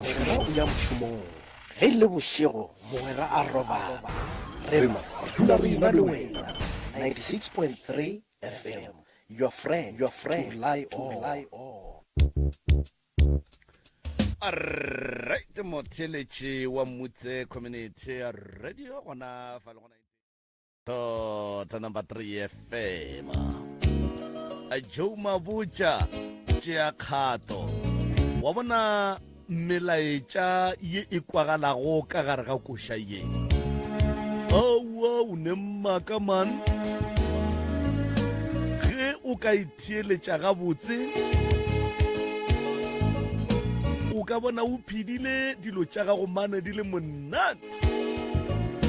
Mogwera o ya mošomong, ge e le bošego mogwera a robala. Rena re dula re ena le wena. 96.3 FM, your friend, your friend, to rely on. Alright, motheeletši wa Mmutse Community Radio gona fa le gona Tota number 3 FM. Joe Mabotja tšea kgato. Wa bona melaetša ye e kwagalago ka gare ga koša ye. Aowa o ne mmaka man. Ge o ka itheeletša gabotse o ka bona o phedile dilo tša gago mane di le monate.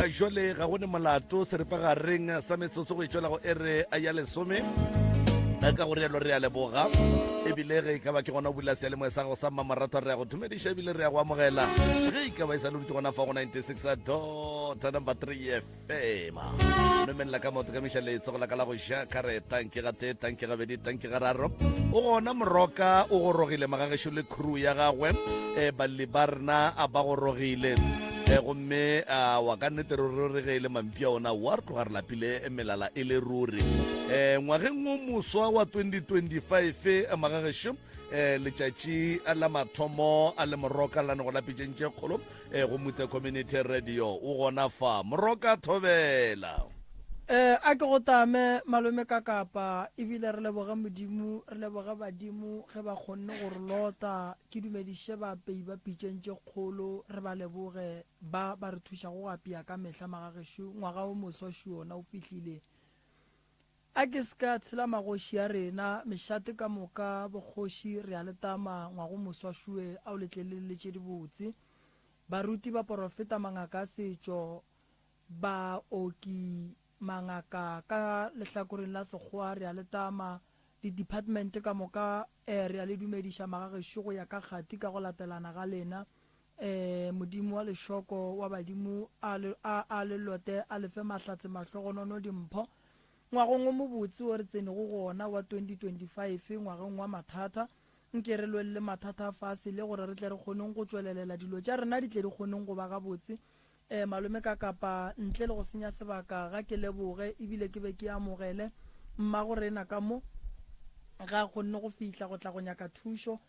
Jwale ga go ne molato seripagareng sa metsotso go e tšwela go ere ya lesome ka go rialo re a leboga ebile ge e ka ba ke gona o bula seyalemoya sa gago sa mmamoratwa re ya go thomediša ebile re ya go amogela ge e ka ba e sa le dutše gona fa go 96 dot number 3 fm nomelela ka maoto ka miša letsogo la ka la go ja ka re tanke ga tee tanke gabedi tanke ga raro o gona moroka o gorogile magagešo le crew ya gagwe um balli ba rena a ba gorogile um gomme a wa ka nnete ruri ge e le mampia ona wa re tloga re lapile melala e le ruri um ngwageng o moswa wa 2025 magagešo um letšatši la mathomo a le moroka la nego la pitšeng tše kgolo um go mutse community radio o gona fa moroka thobela Eh, a ke go tame malome ka kapa ebile re leboge modimo re leboge badimo ge ba kgonne go re lota ke dumediše baapei ba pitšeng tše kgolo re ba leboge ba ba re thušago go apea ka mehla magagešo ngwaga o moswa šo ona o fihlile a ke se ka tshela magoši a rena mešate ka moka bokgoši re a le tama ngwago moswa šue a o letlelele tše dibotse baruti baporofeta mangaka a setšo Baoki, mangaka ka lehlakoreng la Sekgowa re a le tama, di-department ka moka eh, re a le dumediša magagešo go ya ka kgati ka go latelana ga lena. Eh, Modimo wa lešoko wa badimo a le, a, a le lote a le fe mahlatse mahlogonono dimpho. Ngwagong o mobotse o re tsenego go ona wa 2025, ngwageng wa mathata, nke re lwelle mathata a fase le gore re tle re kgoneng go tšwelelela dilo tša rena di tle di kgoneng go ba gabotse. Ee, malome ka kapa ntle le go senya sebaka ga ke leboge ebile ke be ke amogele mmago rena ka mo ga a kgonne go fihla go tla go nyaka thušo.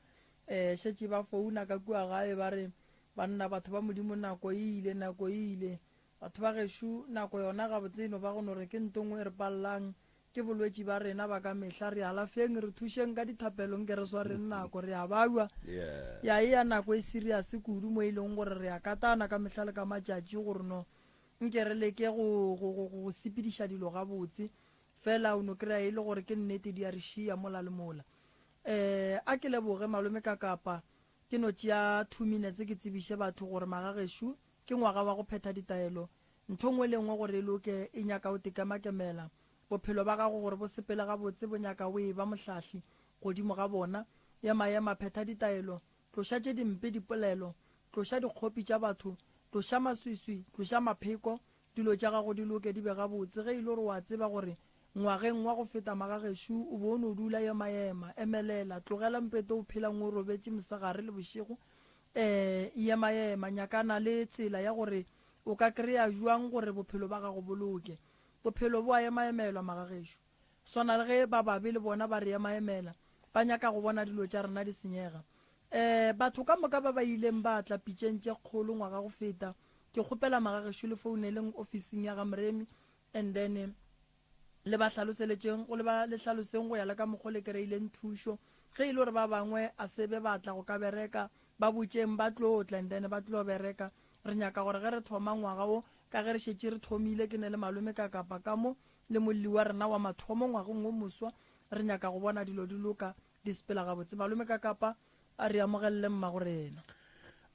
Ee, šetše ba founa ka kua gae ba re banna batho ba Modimo nako e ile, nako e ile. Batho ba gešo nako yona gabotse e no ba go no re ke nto nngwe e re pallang Ke bolwetši ba rena ba ka mehla. Re alafeng, re thušeng ka dithapelo nke re swareng nako. Re a babja. Ya e ya nako e serious kudu mo e leng gore re a katana ka mehla le ka matšatši gore no nke re leke go, go, go, go sepediša dilo gabotse. Fela o no kry-a e le gore ke nnete di a re šia mola le mola. Um a ke leboge malome ka kapa ke no tšea two minutes ke tsebiše batho gore magagešo ke ngwaga wa go phetha ditaelo. Ntho nngwe le nngwe gore e loke e nyaka o tekamakemela. Bophelo ba gago gore bo sepele gabotse bo nyaka o eba mohlahli godimo ga bona. Ema-ema, phetha ditaelo, tloša tše dimpe dipolelo, tloša dikgopi tša batho, tloša maswiswi, tloša mapheko, dilo tša gago di loke di be gabotse. Ge e le gore o a tseba gore ngwageng wa go feta magagešo o be o no dula, ema-ema, emelela, tlogela mpete o phelang o robetše mosegare le bošego, ee, ema-ema, nyakana le tsela ya gore o ka kry-a bjang gore bophelo ba gago bo loke. Bophelo bo a emaemelwa, magagešo. Swana le ge ba babe le bona ba re emaemela, ba nyaka go bona dilo tša rena di senyega. Ee, batho ka moka ba ba ileng ba tla pitšeng tše kgolo ngwaga go feta, ke kgopela magagešo le founeleng ofising ya ga Moremi and then le ba hlaloseletšeng, le ba le hlaloseng go ya le ka mokgo le kereileng thušo. Ge e le gore ba bangwe a se be ba tla go ka bereka, ba botšeng ba tlo tla and then ba tlo bereka. Re nyaka gore ge re thoma ngwaga wo, Ka ge re šetše re thomile, ke ne le malome ka kapa ka mo, le molli wa rena wa mathomo ngwageng wo moswa, re nyaka go bona dilo di loka, di sepela gabotse. Malome ka kapa a re amogelele mmago rena.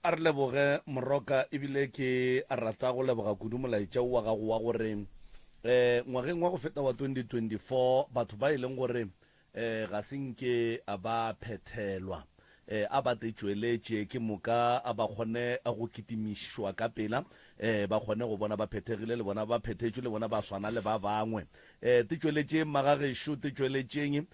A re leboge Moroka, ebile ke rata go leboga kudu molaetša wo wa gago wa gore um ngwageng wa go feta wa 2024 batho ba e leng gore um ga se nke ba phethelwa a ba te tšweletše ke moka a ba kgone go kitimišwa ka pela, ba kgone go bona ba phethegile le bona ba phethetšwe le bona ba swana le ba bangwe. Te tšweletšeng magagešo, te tšweletšeng,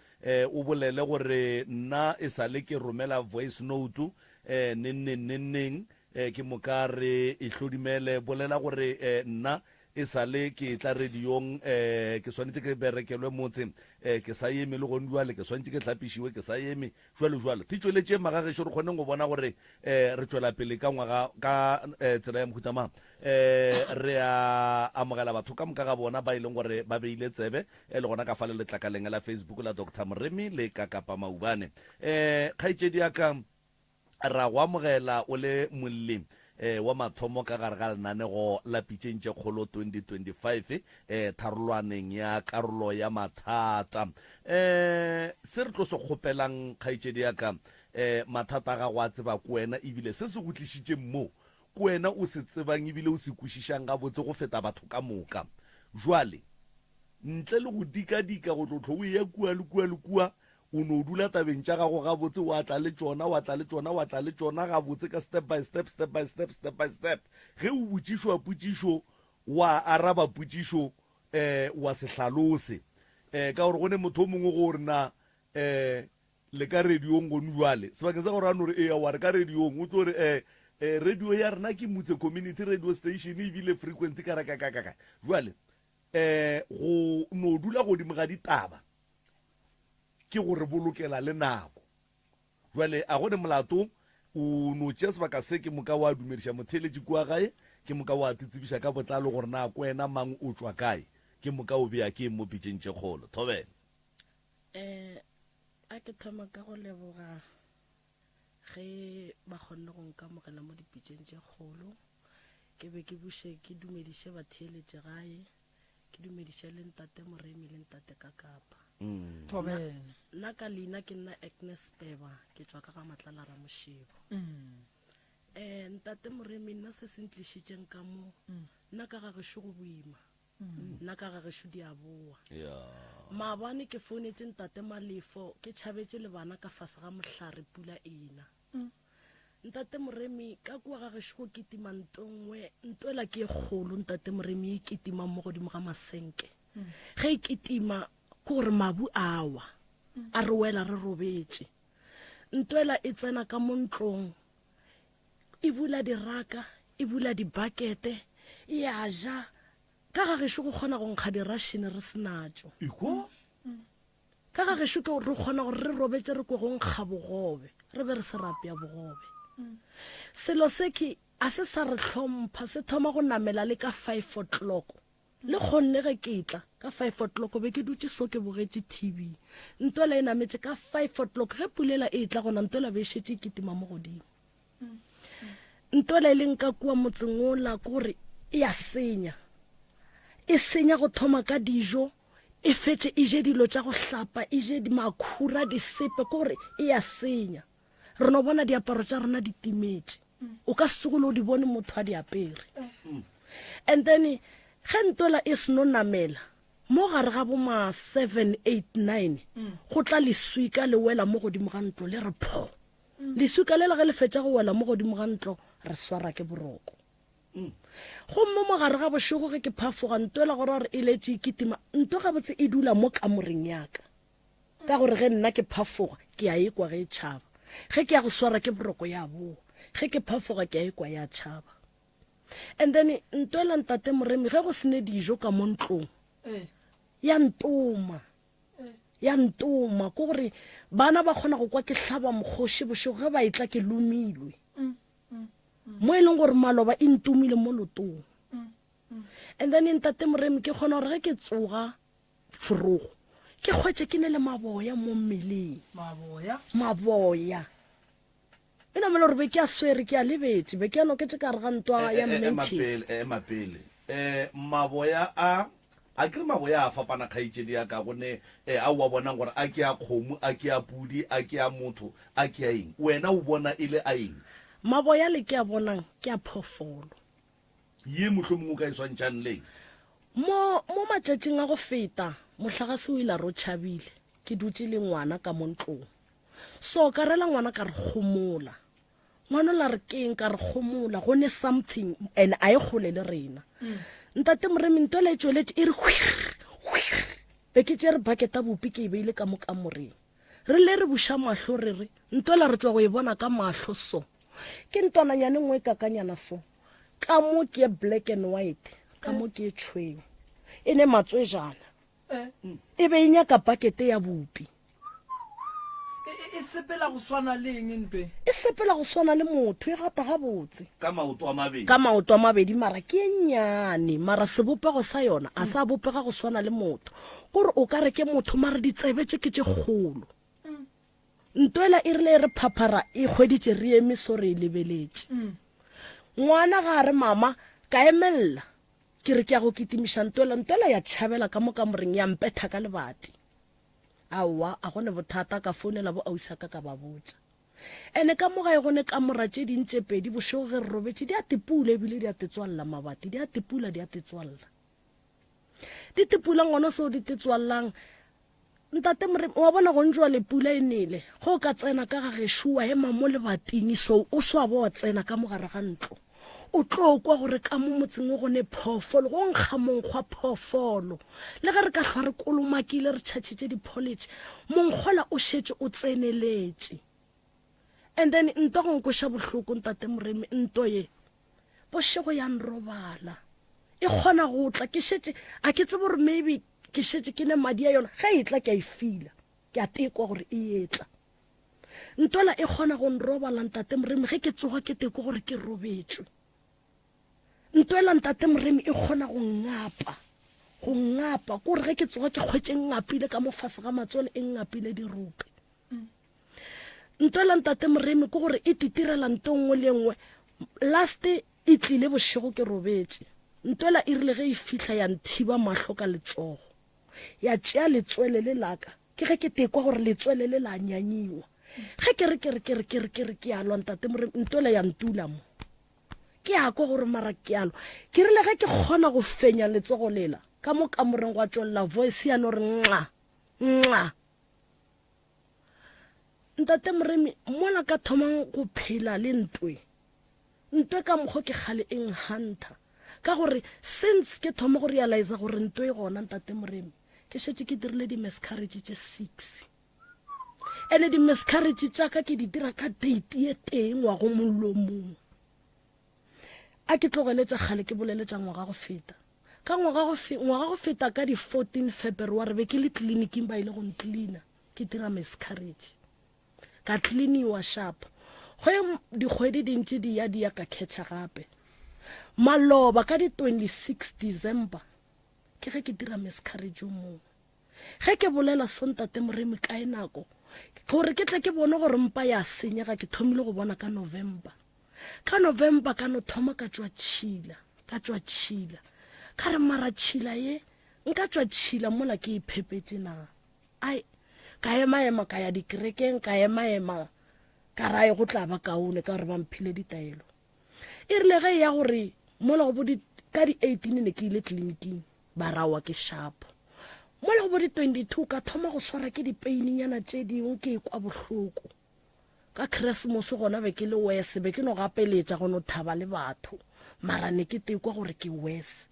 o bolele gore nna e sa le ke romela voice note. um neng neng neng neng um ke moka re e hlodimele bolela gore um nna E sa le ke etla radiong, eh, ke swanetše ke berekelwe motse, eh, ke sa eme le gone jwale, ke swanetše ke hlapišiwe, ke sa eme, jwalo jwalo. Di tšweletše magagešo re kgoneng go bona gore eh, re tšwela pele ka ngwaga ka eh, tsela ya mohuta mang. Eh, re a amogela batho ka moka ga bona ba e leng gore ba beile tsebe eh, le gona ka fa le letlakaleng la Facebook la Doctor Moremi le ka Kapa Maubane. Eh, kgaetšedi ya ka, Ra go amogela o le molli wa mathomo ka gare ga lenanego la Pitšeng tše Kgolo 2025 tharolwaneng ya karolo ya mathata. Se re tlo se kgopelang kgaetšedi ya ka, mathata a gago a tseba ke wena ebile se se go tlišitšeng mo ke wena o se tsebang ebile o se kwešišang gabotse go feta batho ka moka. Jwale ntle le go dikadika go tlo hlo o eya kua le kua le kua, O no dula tabeng tša gago gabotse, wa tla le tšona, wa tla le tšona, wa tla le tšona gabotse ka step by step, step by step, step by step. Ge o botšišwa potšišo, wa araba potšišo, eh, wa se hlalose. Eh, ka gore go ne motho o mongwe go re na, eh, le ka radiong gone jwale. Sebakeng sa gore a no re, ee, wa re ka radiong, o tlo re, eh, eh, radio ya rena ke Mutse Community Radio Station, ebile frequency ka ra ka ka ka ka. Jwale, eh, go no dula godimo ga ditaba, ke go re bolokela le nako. Jwale a go ne molato, o no tšea sebaka se ke moka wa dumediša motheeletši kua gae, ke moka wa titsebiša ka botlalo gore na ko wena mang o tšwa kae, ke moka o bea ke eng mo pitšeng tše kgolo. Thobela. Um a ke thoma ka go leboga ge ba kgonne go nkamogela mo dipitšeng tše kgolo. Ke be ke buše ke dumediše batheeletši gae. Ke dumediše le ntate Moremi le ntate Kakapa. Mm. Thobela. Nna ka leina ke nna Agnes Peba, ke tšwa ka ga Matlala Ramoshebo. Mm. Eh ntate Moremi nna se se ntlišitšeng ka mo. Mm. Nna ka ga gešo go boima. Nna ka ga gešo di a boa. Yeah. Maabane ke founetše ntate Malefo ke tšhabetše le bana ka fase ga mohlare pula ena. Ntate Moremi, ka kua ga gešo go kitima nto nngwe, nto ela ke e kgolo, Ntate Moremi, e kitimang mo godimo ga masenke. Ge e kitima, ke gore mabu a wa, a re wela re robetše. Nto ela e tsena ka mo ntlong, e bula diraka, e bula dibakete, e a ja. Ka ga gešo go kgona go nkga dirašene re se natšo. Ekwa? Ka ga gešo ke re kgona gore re robetše re kwe go nkga bogobe, re be re se ra apea bogobe. Selo se ke a se sa re hlompha, se thoma go namela le ka five o'clock. Le kgonne ge ke tla ka five o'clock be ke dutše so ke bogetše TV. Ntwela e nametše ka five o'clock ge pulela e tla gona ntwela be e šetše e kitima mo godimo. Ntwela e leng ka kua motseng ola ke gore e a senya. E senya go thoma ka dijo, e fetše e je dilo tša go hlapa, e je makhura, disepe, ke gore e a senya. Re no bona diaparo tša rena di timetše. O ka se tsogole o di bone motho a di apere. And then ge ntwela e seno namela, mo gare ga bo ma 7, 8, 9, go tla leswika le wela mo godimo ga ntlo le re pho. Leswika lela ge le fetša go wela mo godimo ga ntlo, re swara ke boroko. Gomme mo gare ga bošego ge ke phafoga, nto ela gore gore e letše e kitima, nto gabotse e dula mo kamoreng ya ka. Ka gore ge nna ke phafoga, ke a ekwa ge e tšhaba. Ge ke ya go swara ke boroko ya boa. Ge ke phafoga ke a ekwa ya tšhaba. And then nto ela ntate Moremi ge go sene dijo ka mo ntlong, ya ntoma. Ya ntoma ke gore bana ba kgona go kwa ke hlaba mokgoši bošego ge ba etla ke lomilwe. Mo e leng gore maloba e ntomile mo lotong. And then ntate Moremi ke kgona gore ge ke tsoga forogo ke kgwetše ke ne le maboya mo mmeleng. Maboya? Maboya. E namela gore be ke a swere ke a lebetše be ke a noketše ka gare ga ntwa ya Memphis. Ema pele. Maboya a, a ke re maboya a fapana kgaetšedi ya ka, gonne a o a bonang gore a ke a kgomo, a ke a pudi, a ke a motho, a ke a eng. Wena o bona e le a eng? Maboya le ke a bonang ke a phoofolo. Ye mohlomongwe o ka e swantšhang le eng? Mo, mo matšatšing a go feta, mohlagase o ile a re o tšhabile, ke dutše le ngwana ka mo ntlong. So ka rela ngwana ka re gomola. Ngwana la re keng ka re gomola go ne something and a e gole le rena. Ntate Moremi nto le tšweletše e re hwir hwir. Be ke tšere bucket ya bupi ke e beile ka mo kamoreng. Re le re buša mahlo re re, Ntwela re tšwa go e bona ka mahlo so. Ke ntwananyane nngwe e kakanyana so. Ka mo ke ye black and white, ka mo ke ye tšhweu. E ne matswejana. E be e nyaka pakete ya bupi. E, e, e sepela go swana le eng ntwe? E sepela go swana le motho, e gata gabotse. Ka maoto a mabedi. Ka maoto a mabedi, mara ke e nnyane, mara sebopego sa yona a sa bopega go swana le motho. Kore o ka re ke motho, mara ditsebe tše ke tše kgolo. Ntwela e rile e re phaphara e hweditše re eme so re e lebeletše. Ngwana ga a re mama, ka emelela. Ke re ke ya go kitimiša Ntwela, Ntwela ya tšhabela ka mo kamoreng ya mpetha ka lebati. Aowa, a go ne bothata, ka founela bo ausi a ka ka ba botša. Ene ka mo gae go ne kamora tše ding tše pedi, bošego ge re robetše di a tepula ebile di a tetswalla mabati, di a tepula di a tetswalla. Di tepula ngwana so di tetswallang. Ntate Moremi, wa bona gong jwale pula e nele, ge o ka tsena ka ga gešo wa ema mo lebating so o swa ba wa tsena ka mo gare ga ntlo. O tlo kwa gore ka mo motseng o go ne phoofolo, go nkga monkgo wa phoofolo. Le ge re ka hlwa re kolomakile re tšhatšhitše dipholetšhe, monkgola o šetše o tseneletše. And then nto go nkweša bohloko Ntate Moremi, nto ye bošego ya nrobala. E kgona go tla, ke šetše, a ke tsebe gore maybe ke šetše ke ne madi a yona, ge e tla ke a e fila, ke a tekwa gore e etla. Ntwela e kgona go nrobala Ntate Moremi ge ke tsoga ke teko gore ke robetšwe. Ntwela Ntate Moremi e kgona go ngapa, go ngapa, kore ge ke tsoga ke kgwetše ngapile ka mo fase ga matswele e ngapile dirope. Ntwela Ntate Moremi ke gore e titirela nto nngwe le nngwe. Last e tlile bošego ke robetše. Ntwela e rile ge e fihla ya nthiba mahlo ka letsogo. Ya tšea letswele le laka Ke ge ke tekwa gore letswele le la nyanyiwa. Ge ke re ke re ke re ke re ke re ke a lwa ntate more ntwele ya ntula mo. Ke a kwa gore mara ke a lwa. Ke rile ge ke kgona go fenya letsogo lela ka mo kamoreng gwa tšwelela voice ya no re nxa nxa. Ntate Moremi mola ka thomang go phela le ntwe. Ntwe ka mokgo ke kgale e nhunter ka gore since ke thoma go realize gore ntwe e gona ntate Moremi ke šetše ke dirile di-miscarriage tše six ene di-miscarriage tša ka ke di dira ka date ye tee ngwago molomong a ke tlogele tša kgale ke bolele tša ngwaga go feta ka ngwaga go feta ka di-14 february be ke le tleliniking ba ile go ncleana ke dira miscarriage ka cleaniwa sharp ge dikgwedi di ntše di ya di ya ka catcha gape maloba ka di 26 december ke ge ke dira miscarriage yo mongwe ge ke bolela so ntate moremi kae nako gore ke tle ke bone gore mpa ya senyega ke thomile go bona ka november ka november ka no thoma ka tšwa tšhila ka tšwa tšhila ka re mara tšhila ye nka tšwa tšhila mola ke iphepetše na Ai, ka ema-ema ka ya dikerekeng, ka ema-ema ka rae go tla ba kaone ka gore ba mphile ditaelo. E rile ge e ya gore mola go bo di ka di 18 ne ke ile tleliniking ba rawa ke shapo. Mola go bo di 22 ka thoma go swara ke dipeininyana tše dingwe ke ekwa bohloko. Ka Keresemose gona be ke le worse, be ke no gapeletša go no thaba le batho, mara ne ke tekwa gore ke worse.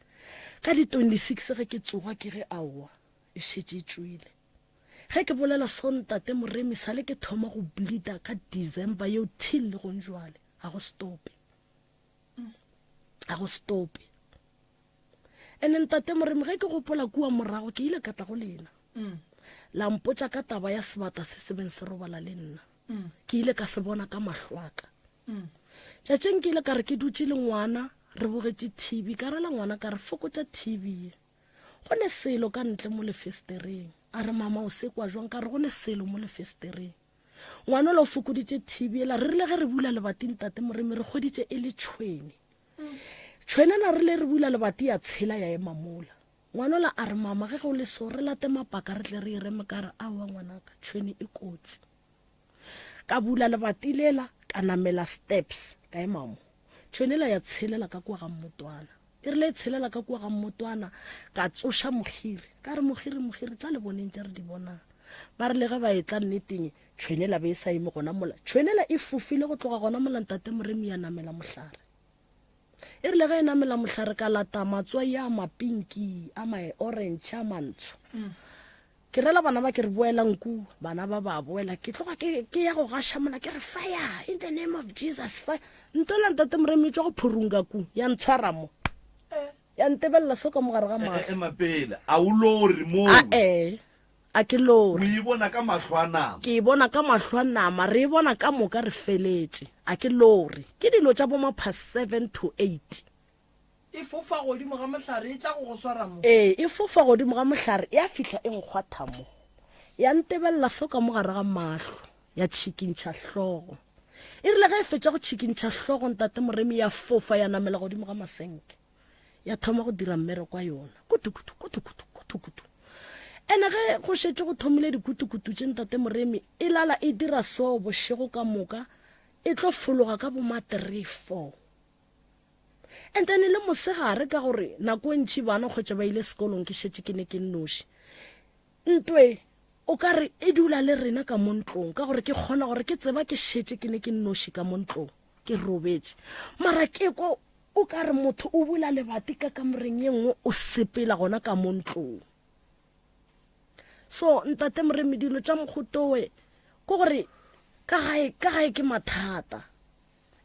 Ka di 26 ge ke tsoga ke ge aowa e šetše e tšwele. Ge ke bolela so ntate Moremi sale ke thoma go bleeda ka December yeo till le gong jwale ga go stope. Ga go stope. Ene ntate Moremi ge ke gopola kua morago ke ile ka tla go lena. Mm. La mpotša ka taba ya sebata se se beng se robala le nna. Mm. Ke ile ka se bona ka mahlo a ka. Mm. Tšatšeng ke ile ka re ke dutše le ngwana re bogetše TV ka rela ngwana ka re fokotša TV ye. Go ne selo ka ntle mo lefestereng. A re, Mama, o se kwa jwang? Ka re, Go ne selo mo lefestereng. Ngwanola o fokoditše TV ela. Re rile ge re bula lebati, Ntate Moremi, re hweditše e le tšhwene. Tšhwene ela re rile re bula lebati ya tshela ya ema mola. Ngwanola a re, Mama, ge go le so, re late mapaka re tle re e reme. Ka re, Aowa, ngwanaka, tšhwene e kotsi. Ka bula lebati lela, ka namela steps, ka ema mo. Tšhwene ela ya tshelela ka kua ga mmotwana. E rile e tshelela ka kua ga mmotwana, ka tsoša Mokgiri. Ka re, Mokgiri, Mokgiri, tla le boneng tše re di bonang. Ba rile ge ba etla nneteng, tšhwene ela be e sa eme gona mola. Tšhwene ela e fofile go tloga gona mola Ntate Moremi ya namela mohlare. E rile ge e namela mohlare ka lata matswai a mapinki, a mae-orange, a mantsho. Ke rela bana ba ke re boelang kua. Bana ba ba boela. Ke tloga ke, ke ya go gaša mola ke re fire in the name of Jesus fire. Ntola ntate Moremi e tšwa go phurunga ku ya ntshwara mo. Ya ntebelela so ka mo gare ga mahlo. Ema pele, a o lori moo? A e, a ke lori. O e bona ka mahlo a nama? Ke e bona ka mahlo a nama, re e bona ka moka re feletše. A ke lori. Ke dilo tša bo ma past 7 to 8. E fofa godimo ga mohlare, e tla go go swara mo. Ee, e fofa godimo ga mohlare, ya fihla e nkgwatha mo. Ya ntebelela so ka mo gare ga mahlo, ya tšhikintšha hlogo. E rile ge e fetša go tšhikintšha hlogo, Ntate Moremi, ya fofa ya namela godimo ga masenke. Ya thoma go dira mmereko wa yona. Kutukutu, kutukutu, kutukutu. Ene ge go šetše go thomile dikutukutu tše, Ntate Moremi, e lala e dira so bošego ka moka, e tlo fologa ka bo ma three, four. And then le mosegare ka gore nako e ntši bana kgwetša ba ile sekolong ke šetše ke ne ke nnoši. Ntwe o ka re e dula le rena ka mo ntlong ka gore ke kgona gore ke tseba ke šetše ke ne ke nnoši ka mo ntlong ke robetše. Mara ke kwa o ka re motho o bula lebati ka kamoreng ye nngwe o sepela gona ka mo ntlong. So ntate Moremi dilo tša mokgotowe ke gore ka gae ka gae ke mathata.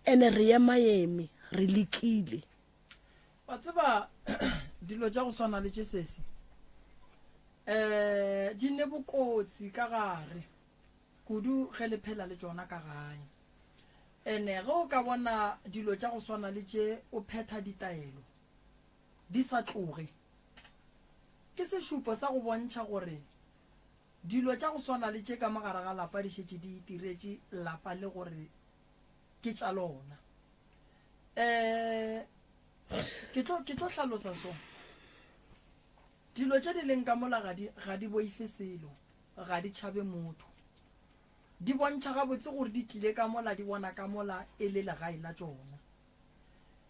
Ene re emaeme, re lekile. Wa tseba dilo tša go swana le tše sesi um di ne bokotsi ka gare kudu ge le phela le tšona ka gae. Ene ge o ka bona dilo tša go swana le tše o phetha ditaelo di sa tloge, ke sešupo sa go bontšha gore dilo tša go swana le tše ka mo gare ga lapa di šetše di itiretše lapa le gore ke tša lona. Um ke tlo, ke tlo hlalosa so. Dilo tše di leng ka mola ga di, ga di boife selo, ga di tšhabe motho. Di bontšha gabotse gore di tlile ka mola, di bona ka mola e le legae la tšona.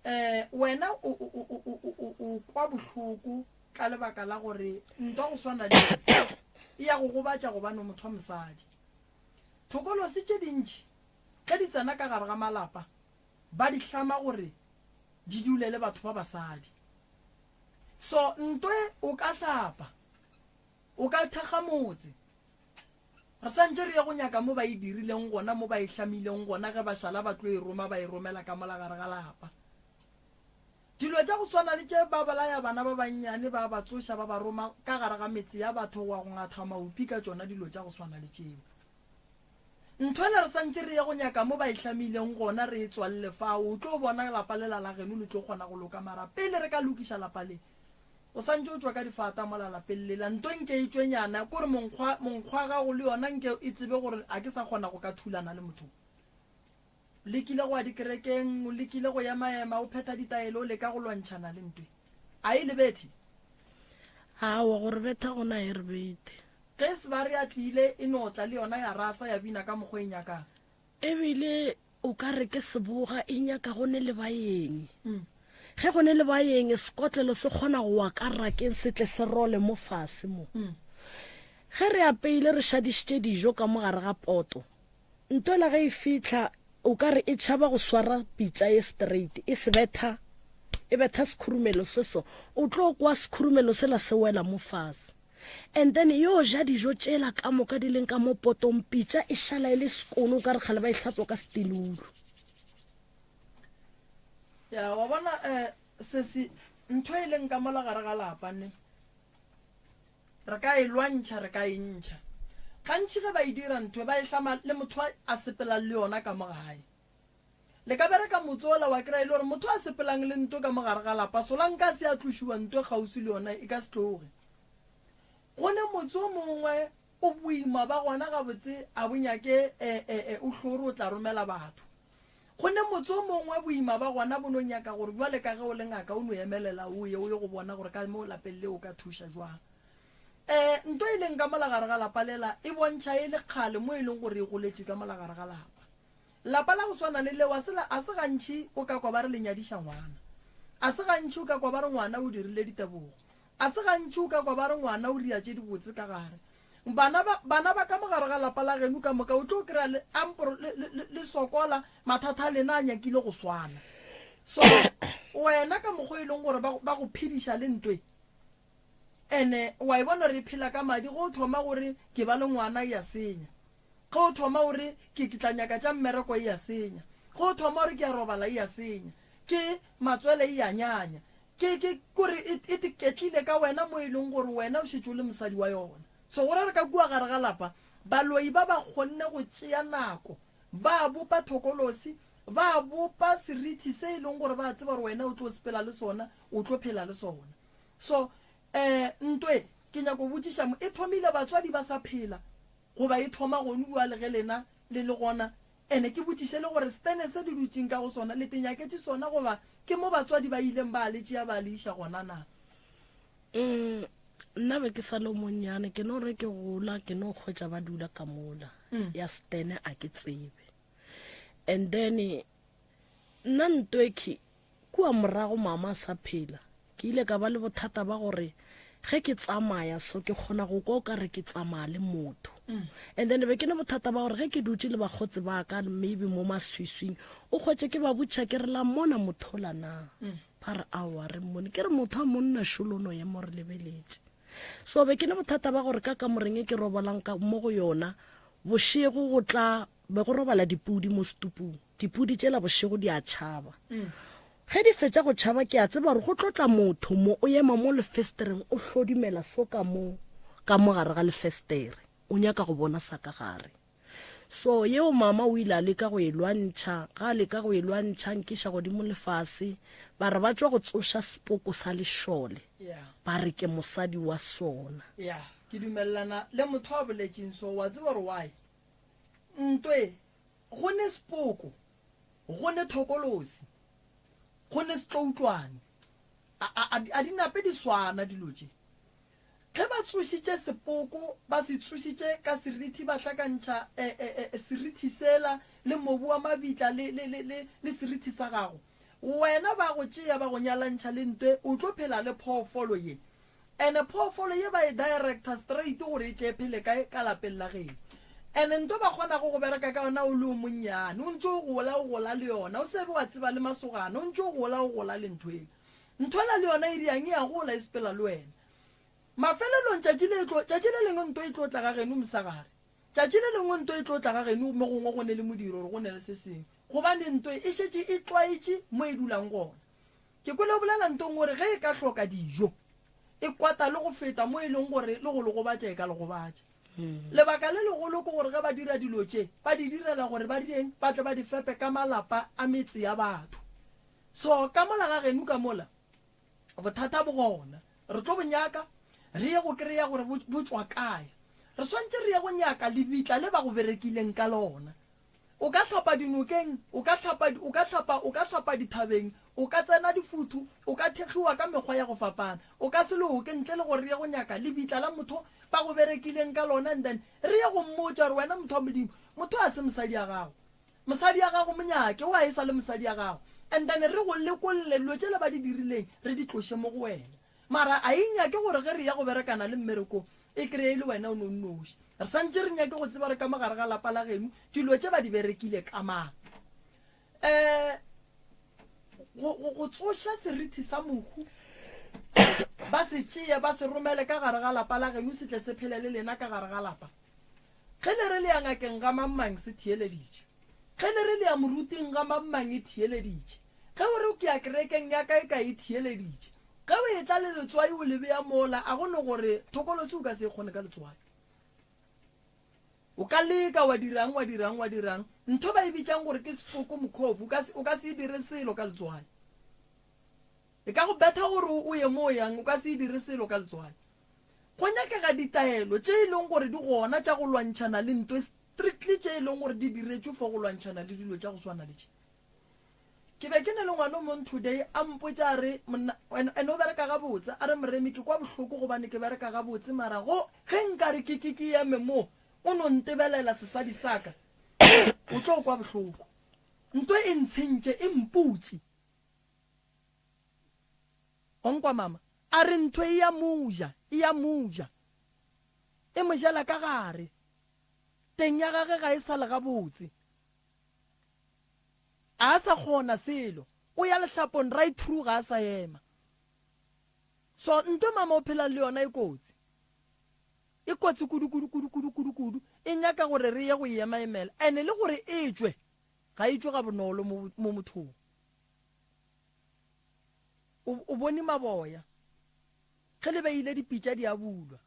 Um wena o, o, o, o, o, o, o kwa bohloko ka lebaka la gore ntwa go swana le e ya go gobatša gobane o motho wa mosadi. Thokolosi tše dintši Ge di tsena ka gare ga malapa, ba di hlama gore di dule le batho ba basadi. So ntwe o ka hlapa, o ka thekga motse. Re santše re ye go nyaka mo ba e dirileng gona, mo ba e hlamileng gona, ge ba šala ba tlo e roma, ba e romela ka mola gare ga lapa. Dilo tša go swana le tše ba bolaya bana ba bannyane, ba ba tsoša ba ba roma ka gare ga metse ya batho go ya go ngatha maupi ka tšona dilo tša go swana le tšeo. Nthwela re santše re ye go nyaka mo ba e hlamileng gona re e tswalle fao, o tlo bona lapa lela la geno le tlo kgona go loka mara pele re ka lokiša lapa le o santše o tšwa ka difata mola lapeng lela nto nke e tšwe nyana kore monkgwa monkgwa gago le yona nke e tsebe gore a ke sa kgona go ka thulana le motho. Lekile go ya dikerekeng, o lekile go emaema o phetha ditaelo o leka go lwantšhana le ntwe. A e le bethe? Aowa gore betha gona e re bethe. Ge Sibari a tlile, e no tla le yona ya rasa ya bina ka mokgwa e nyakang. Ebile o ka re ke seboga e nyaka go ne le baeng. Ge go ne le baeng, sekotlelo se kgona go wa ka rakeng se tle se role mo fase mo. Ge re apeile re šadišitše dijo ka mo gare ga poto, ntwela ge e fihla o ka re e tšhaba go swara pitša ye straight, e se betha, e betha sekhurumelo se so, o tlo kwa sekhurumelo sela se wela mo fase. And then e yo ja dijo tšela ka moka di leng ka mo potong, pitša e šala e le sekono, o ka re kgale ba e hlatswa ka setilulu. Ya, wa bona, eh, sesi, ntho e leng ka mola gare ga lapa, ne, re ka e lwantšha, re ka e ntšha. Gantši ge ba e dira ntho e, ba e hlama le motho a sepelang le yona ka mo gae. Le ka bereka motse ola wa kry-a e le gore motho a sepelang le nto ka mo gare ga lapa solanka a se a tlošiwa nto kgauswi le yona e ka se tloge. Go ne motse o mongwe o boima ba gona gabotse a bo nyake e, e, e, o hlore o tla romela batho. Go ne motse o mongwe boima ba gona bo no nyaka gore bjale ka ge o le ngaka o no emelela o ye o ye go bona gore ka mo lapeng leo o ka thuša jwang. E, nto e leng ka mola gare ga lapa lela e bontšha e le kgale mo e leng gore e goletše ka mola gare ga lapa. Lapa la go swana le leo a se la, a se gantši o ka kwa ba re le nyadiša ngwana. A se gantši o ka kwa ba re ngwana o dirile ditebogo. A se gantši o ka kwa ba re ngwana o ria tše dibotse ka gare. Bana ba, bana ba ka mo gare ga lapa la geno ka moka o tlo kry-a le, amporo, le, le, le, le sokola, mathata a lena a nyakile go swana. So, wena ka mokgwa e leng gore ba, ba go phediša le ntwe. Ene wa e bona gore e phela ka madi, ge o thoma gore ke ba le ngwana e a senya. Ge o thoma gore ke ke tla nyaka tša mmereko e a senya. Ge o thoma gore ke a robala e a senya. Ke matswele e a nyanya. Ke ke kore e e tiketlile ka wena mo e leng gore wena o šetše o le mosadi wa yona. So go ra gore ka kua gare ga lapa baloi ba ba kgonne go tšea nako ba bopa thokolosi, ba bopa serithi se e leng gore ba tseba gore wena o tlo sepela le sona, o tlo phela le sona. So, eh, ntwe, ke nyako botšiša mo, e thomile batswadi ba sa phela, goba e thoma gonu bjale ge lena le le gona? Ene ke botšiše le gore stene se le dutšeng ka go sona, le tenyaketše sona goba ke mo batswadi ba ileng ba le tšea ba le iša gona na? Mm, nna be ke sa le monnyane, ke no re ke gola, ke no hwetša ba dula ka mola. Mm. Ya stene a ke tsebe. And then, nna ntwekhi, Kua morago mama a sa phela, ke ile ka ba le bothata ba gore ge ke tsamaya so ke kgona go kwa o ka re ke tsamaya le motho. And then be ke ne bothata ba gore ge ke dutše le bakgotsi ba ka maybe mo maswiswing, o hwetše ke ba botša ke re la mmona mothola na? Ba re aowa re mmone. Ke re motho a monna šolo no ema o re lebeletše. So be ke ne bothata ba gore ka kamoreng e ke robalang ka mo go yona bošego go tla be go robala dipudi mo setupung. Dipudi tšela bošego di a tšhaba. Ge di fetša go tšhaba ke a tseba gore go tlo tla motho mo, o ema mo lefestereng o hlodimela so ka mo, ka mo gare ga lefestere, o nyaka go bona sa ka gare. So yeo mama o ile a leka go e lwantšha, ga a leka go e lwantšha nkiša godimo le fase, ba re ba tšwa go tsoša sepoko sa lešole, ba re ke mosadi wa sona. Ya, ke dumelelana le motho a boletšeng so, wa tseba gore why? Ntwe Go ne sepoko, go ne thokolosi, go ne setloutlwane. A, a, a, a di nape di swana dilo tše. Ge ba tsošitše sepoko, ba se tsošitše ka serithi, ba hlakantšha e, e, e, serithi sela le mobu wa mabitla le, le, le, le, le serithi sa gago. Wena ba go tšea ba go nyalantšha le ntwe, o tlo phela le phoofolo ye. Ene phoofolo ye ba e director straight gore e tle e phele kae? Ka lapeng la geno. Ene nto ba kgonago go bereka ka yona o le o monnyane, o ntše o gola o gola le yona, o se be wa tseba le masogana, o ntše o gola o gola le ntho ela. Ntho ela le yona e riang e a gola e sepela le wena. Mafelelong tšatši le tlo, tšatši le lengwe nto e tlo tla ga geno mosegare. Tšatši le lengwe nto e tlo tla ga geno mo gongwe go ne le modiro gore go ne le se sengwe. Gobane nto e šetše e tlwaetše mo e dulang gona. Ke kwele o bolela ntong gore ge e ka hloka dijo, e kwata le go feta mo e leng gore le go le gobatša e ka le gobatša. Lebaka le legolo ke gore ge ba dira dilo tše, ba di direla gore ba direng? Ba tle ba di fepe ka malapa a metse ya batho. So ka mola ga geno ka mola, bothata bo gona. Re tlo bo nyaka, re ye go kry-a gore bo, bo tšwa kae. Re swantše re ye go nyaka lebitla le ba go berekileng ka lona. O ka hlapa dinokeng, o ka hlapa, o ka hlapa, o ka hlapa dithabeng, o ka tsena difuthu, o ka thekgiwa ka mekgwa ya go fapana. O ka se loke ntle le gore re ye go nyaka lebitla la motho ba go berekileng ka lona and then re ye go mmotša gore wena motho wa Modimo, motho a se mosadi ya gago. Mosadi ya gago mo nyake, o a e sa le mosadi ya gago. And then re go lekolle dilo tšela ba di dirileng re di tloše mo go wena. Mara a e nyake gore ge re ya go berekana le mmerekong e kreye e le wena o no nnoši. Re santše re nyake go tseba gore ka mo gare ga lapa la geno dilo tše ba di berekile ka mang. Um go, go, go tsoša serithi sa mohu ba se tšeye ba se romele ka gare ga lapa la geno se tle se phele le lena ka gare ga lapa. Ge le re le ya ngakeng ga mang-mang se theeleditše. Ge le re le ya moruting ga mang-mang e theeleditše. Ge o re ke ya kerekeng ya kae kae e theeleditše. Ge o etla le letswai o le bea mola, a go no gore thokolosi o ka se e kgone ka letswai. O ka leka wa dirang, wa dirang, wa dirang. Ntho ba e bitšang gore ke sepoko mokhofu, o ka se, o ka se e dire selo ka letswai. E ka go betha gore o ye mo o yang, o ka se e dire selo ka letswai. Go nyakega ditaelo tše e leng gore di gona tša go lwantšhana le ntwe strictly tše e leng gore di diretšwe for go lwantšhana le dilo tša go swana le tše. Ke be ke ne le ngwana o mong today a mpotša a re monna ene o bereka gabotse a re Moremi ke kwa bohloko gobane ke bereka gabotse mara go ge nkare ke ke ke eme mo o no ntebelela sesadi sa ka o tlo kwa bohloko. Ntwe e ntshentše e mputše. Wa nkwa mama? A re ntho e ya mo ja, e ya mo ja. E mo jela ka gare. Teng ya gage ga e sa le gabotse. A sa kgona selo. O ya lehlapong right through ga a sa ema. So nto mama o phelang le yona e kotsi. E kotsi kudu kudu kudu kudu kudu kudu. E nyaka gore re ye go e emaemela. Ene le gore e tšwe, ga e tšwe ga bonolo mo, mo mothong. O, o bone maboya. Ge le beile dipitša di a bulwa.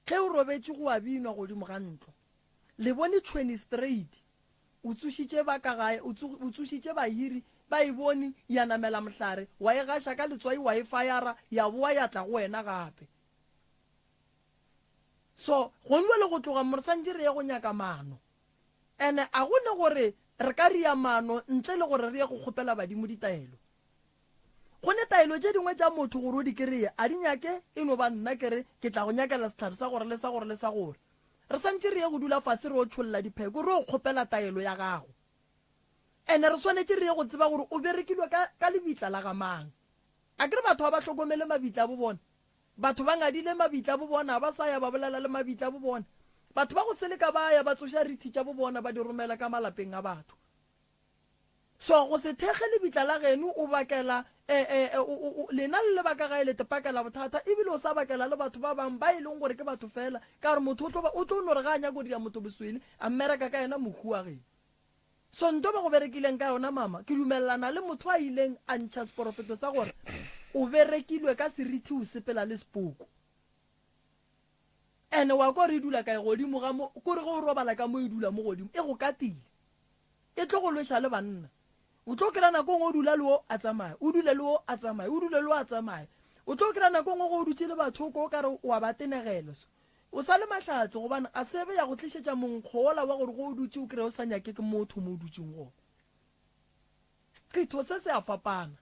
Ge o robetše go a binwa godimo ga ntlo. Le bone tšhweni straight. O tsošitše ba ka gae, o, o tsošitše bahiri, ba e bone, ya namela mohlare, wa e gaša ka letswai, wa e fayara, ya boa ya tla go wena gape. So, gongwe le go tloga mo re santše re ye go nyaka maano. Ene a go ne gore re ka ria maano ntle le gore re ye go kgopela badimo ditaelo. Go ne taelo tše dingwe tša motho gore o di kereye, a di nyake, e no ba nna ke re ke tla go nyakela sehlare sa gore le sa gore le sa gore. Re santše re ye go dula fase re o tšholla dipheko re o kgopela taelo ya gago. Ene re swanetše re ye go tseba gore o berekilwe ka, ka lebitla la ga mang. Akere batho ga ba hlokomele mabitla a bo bona. Batho ba ngadile mabitla a bo bona, ga ba sa ya ba bolela le mabitla a bo bona. Batho ba go seleka ba ya ba tsoša rithi tša bo bona ba di romela ka malapeng a batho. So go se thekge lebitla la geno o bakela e, e, e, o, o, o, lena le le ba ka gae le tepakela bothata ebile o sa bakela le batho ba bang ba e leng gore ke batho fela ka gore motho o tlo ba o tlo no re ga a nyaka go dira motho boswele a mmereka ka yena mohu wa geno. So nto ba go berekileng ka yona mama ke dumelelana le motho a ileng a ntšha seporofeto sa gore o berekilwe ka serithi o sepela le sepoko. Ene wa kwa gore e dula kae godimo ga mo kore ge o robala ka mo e dula mo godimo e go katile. E tlo go lweša le banna. O tlo kry-a nako nngwe o dula le o a tsamaya, o dule le o a tsamaya, o dule le o a tsamaya. O tlo kry-a nako nngwe ge o dutše le batho o kwa o kare o a ba tenegela so. O sa le mahlatse gobane a se be ya go tlišetša monkgo wola wa gore ge o dutše o kry-e o sa nyake ke motho mo o dutšeng gona. Seqetho se se a fapana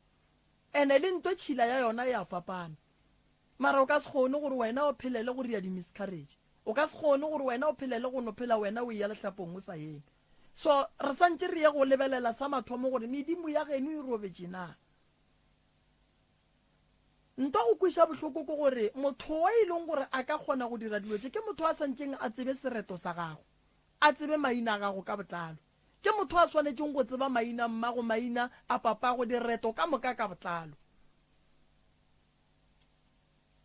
ene le nto tšhila ya yona e a fapana. Mara o ka se kgone gore wena o phelele go ria di-miscarriage. O ka se kgone gore wena o phelele go no phela wena o eya lehlapong o sa eme. So re santše re ye go lebelela sa mathomo gore medimo ya geno e robetše na. Nto go kweša bohloko ke gore motho wa e leng gore a ka kgona go dira dilo tše ke motho a santšeng a tsebe sereto sa gago, a tsebe maina a gago ka botlalo. Ke motho a swanetšeng go tseba maina a mmago, maina a papago, direto ka moka ka botlalo.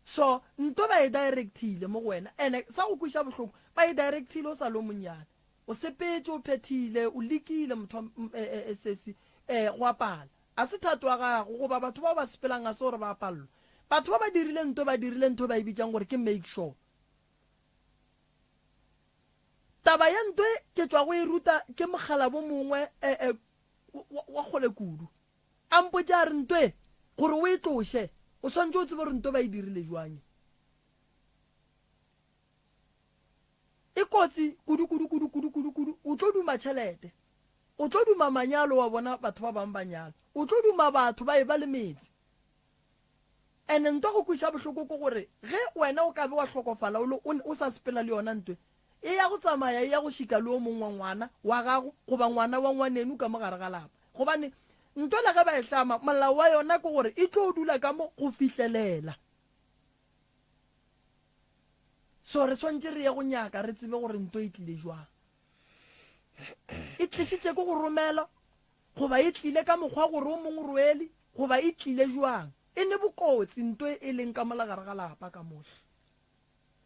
So nto ba e directile mo go wena ene sa go kweša bohloko ba e directile o sa le o monnyane. O sepetše o phethile o lekile motho e, e, e, sesi e, go apala. A se thato ya gago goba batho bao ba sepelang a se gore ba apallwa. Batho ba ba dirile nto ba dirile ntho ba e bitsang gore ke make sure. Taba ya nto e ke tšwa go e ruta ke mokgalabo mongwe e, e, wa, wa kgole kudu. A mpotše a re, Nto e, gore o e tloše, o swanetše o tsebe gore nto ba e dirile jwang. E kotsi kudu, kudu, kudu, kudu, kudu, kudu. O tlo duma tšhelete. O tlo duma manyalo wa bona batho ba bangwe ba nyala. O tlo duma batho ba eba le metse. Ene nto go kweša bohloko ke gore ge wena o ka be wa hlokofala o le o sa sepela le yona nto e ya go tsamaya e ya go šika le o mongwe ngwana wa gago goba ngwana wa ngwaneno ka mo gare ga lapa. Gobane nto le ge ba e hlama molao wa yona ke gore e tlo dula ka mo go fihlelela. So re swantše re ye go nyaka re tsebe gore nto e tlile jwang. E tlišitše ke go romela goba e tlile ka mokgwa gore o mongwe rwele goba e tlile jwang. E ne bokotsi nto e leng ka mola gare ga lapa ka mola.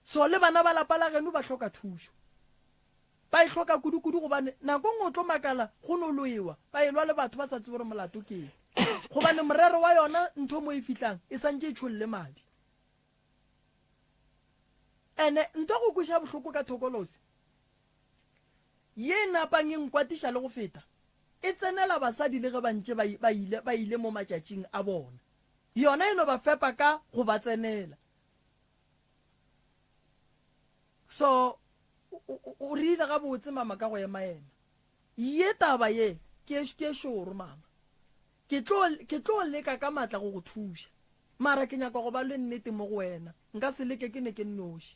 So le bana ba lapa la geno ba hloka thušo. Ba e hloka kudu-kudu gobane nako nngwe o tlo makala go no loewa ba elwa le batho ba sa tsebe gore molato ke eng. Gobane morero wa yona ntho mo e fihlang e santše e tšholle madi. Ene nto go kweša bohloko ka thokolosi ye e napang e nkwatiša le go feta e tsenela basadi le ge ba ntše ba, ba ile, ba ile mo matšatšing a bona. Yona e no ba fepa ka go ba tsenela. So o, o, o rile gabotse mama ka go emaema. Ye taba ye ke, ke šoro mama. Ke tlo, ke tlo leka ka matla go go thuša. Mara ke nyaka go ba le nnete mo go wena. Nka se leke ke ne ke nnoši.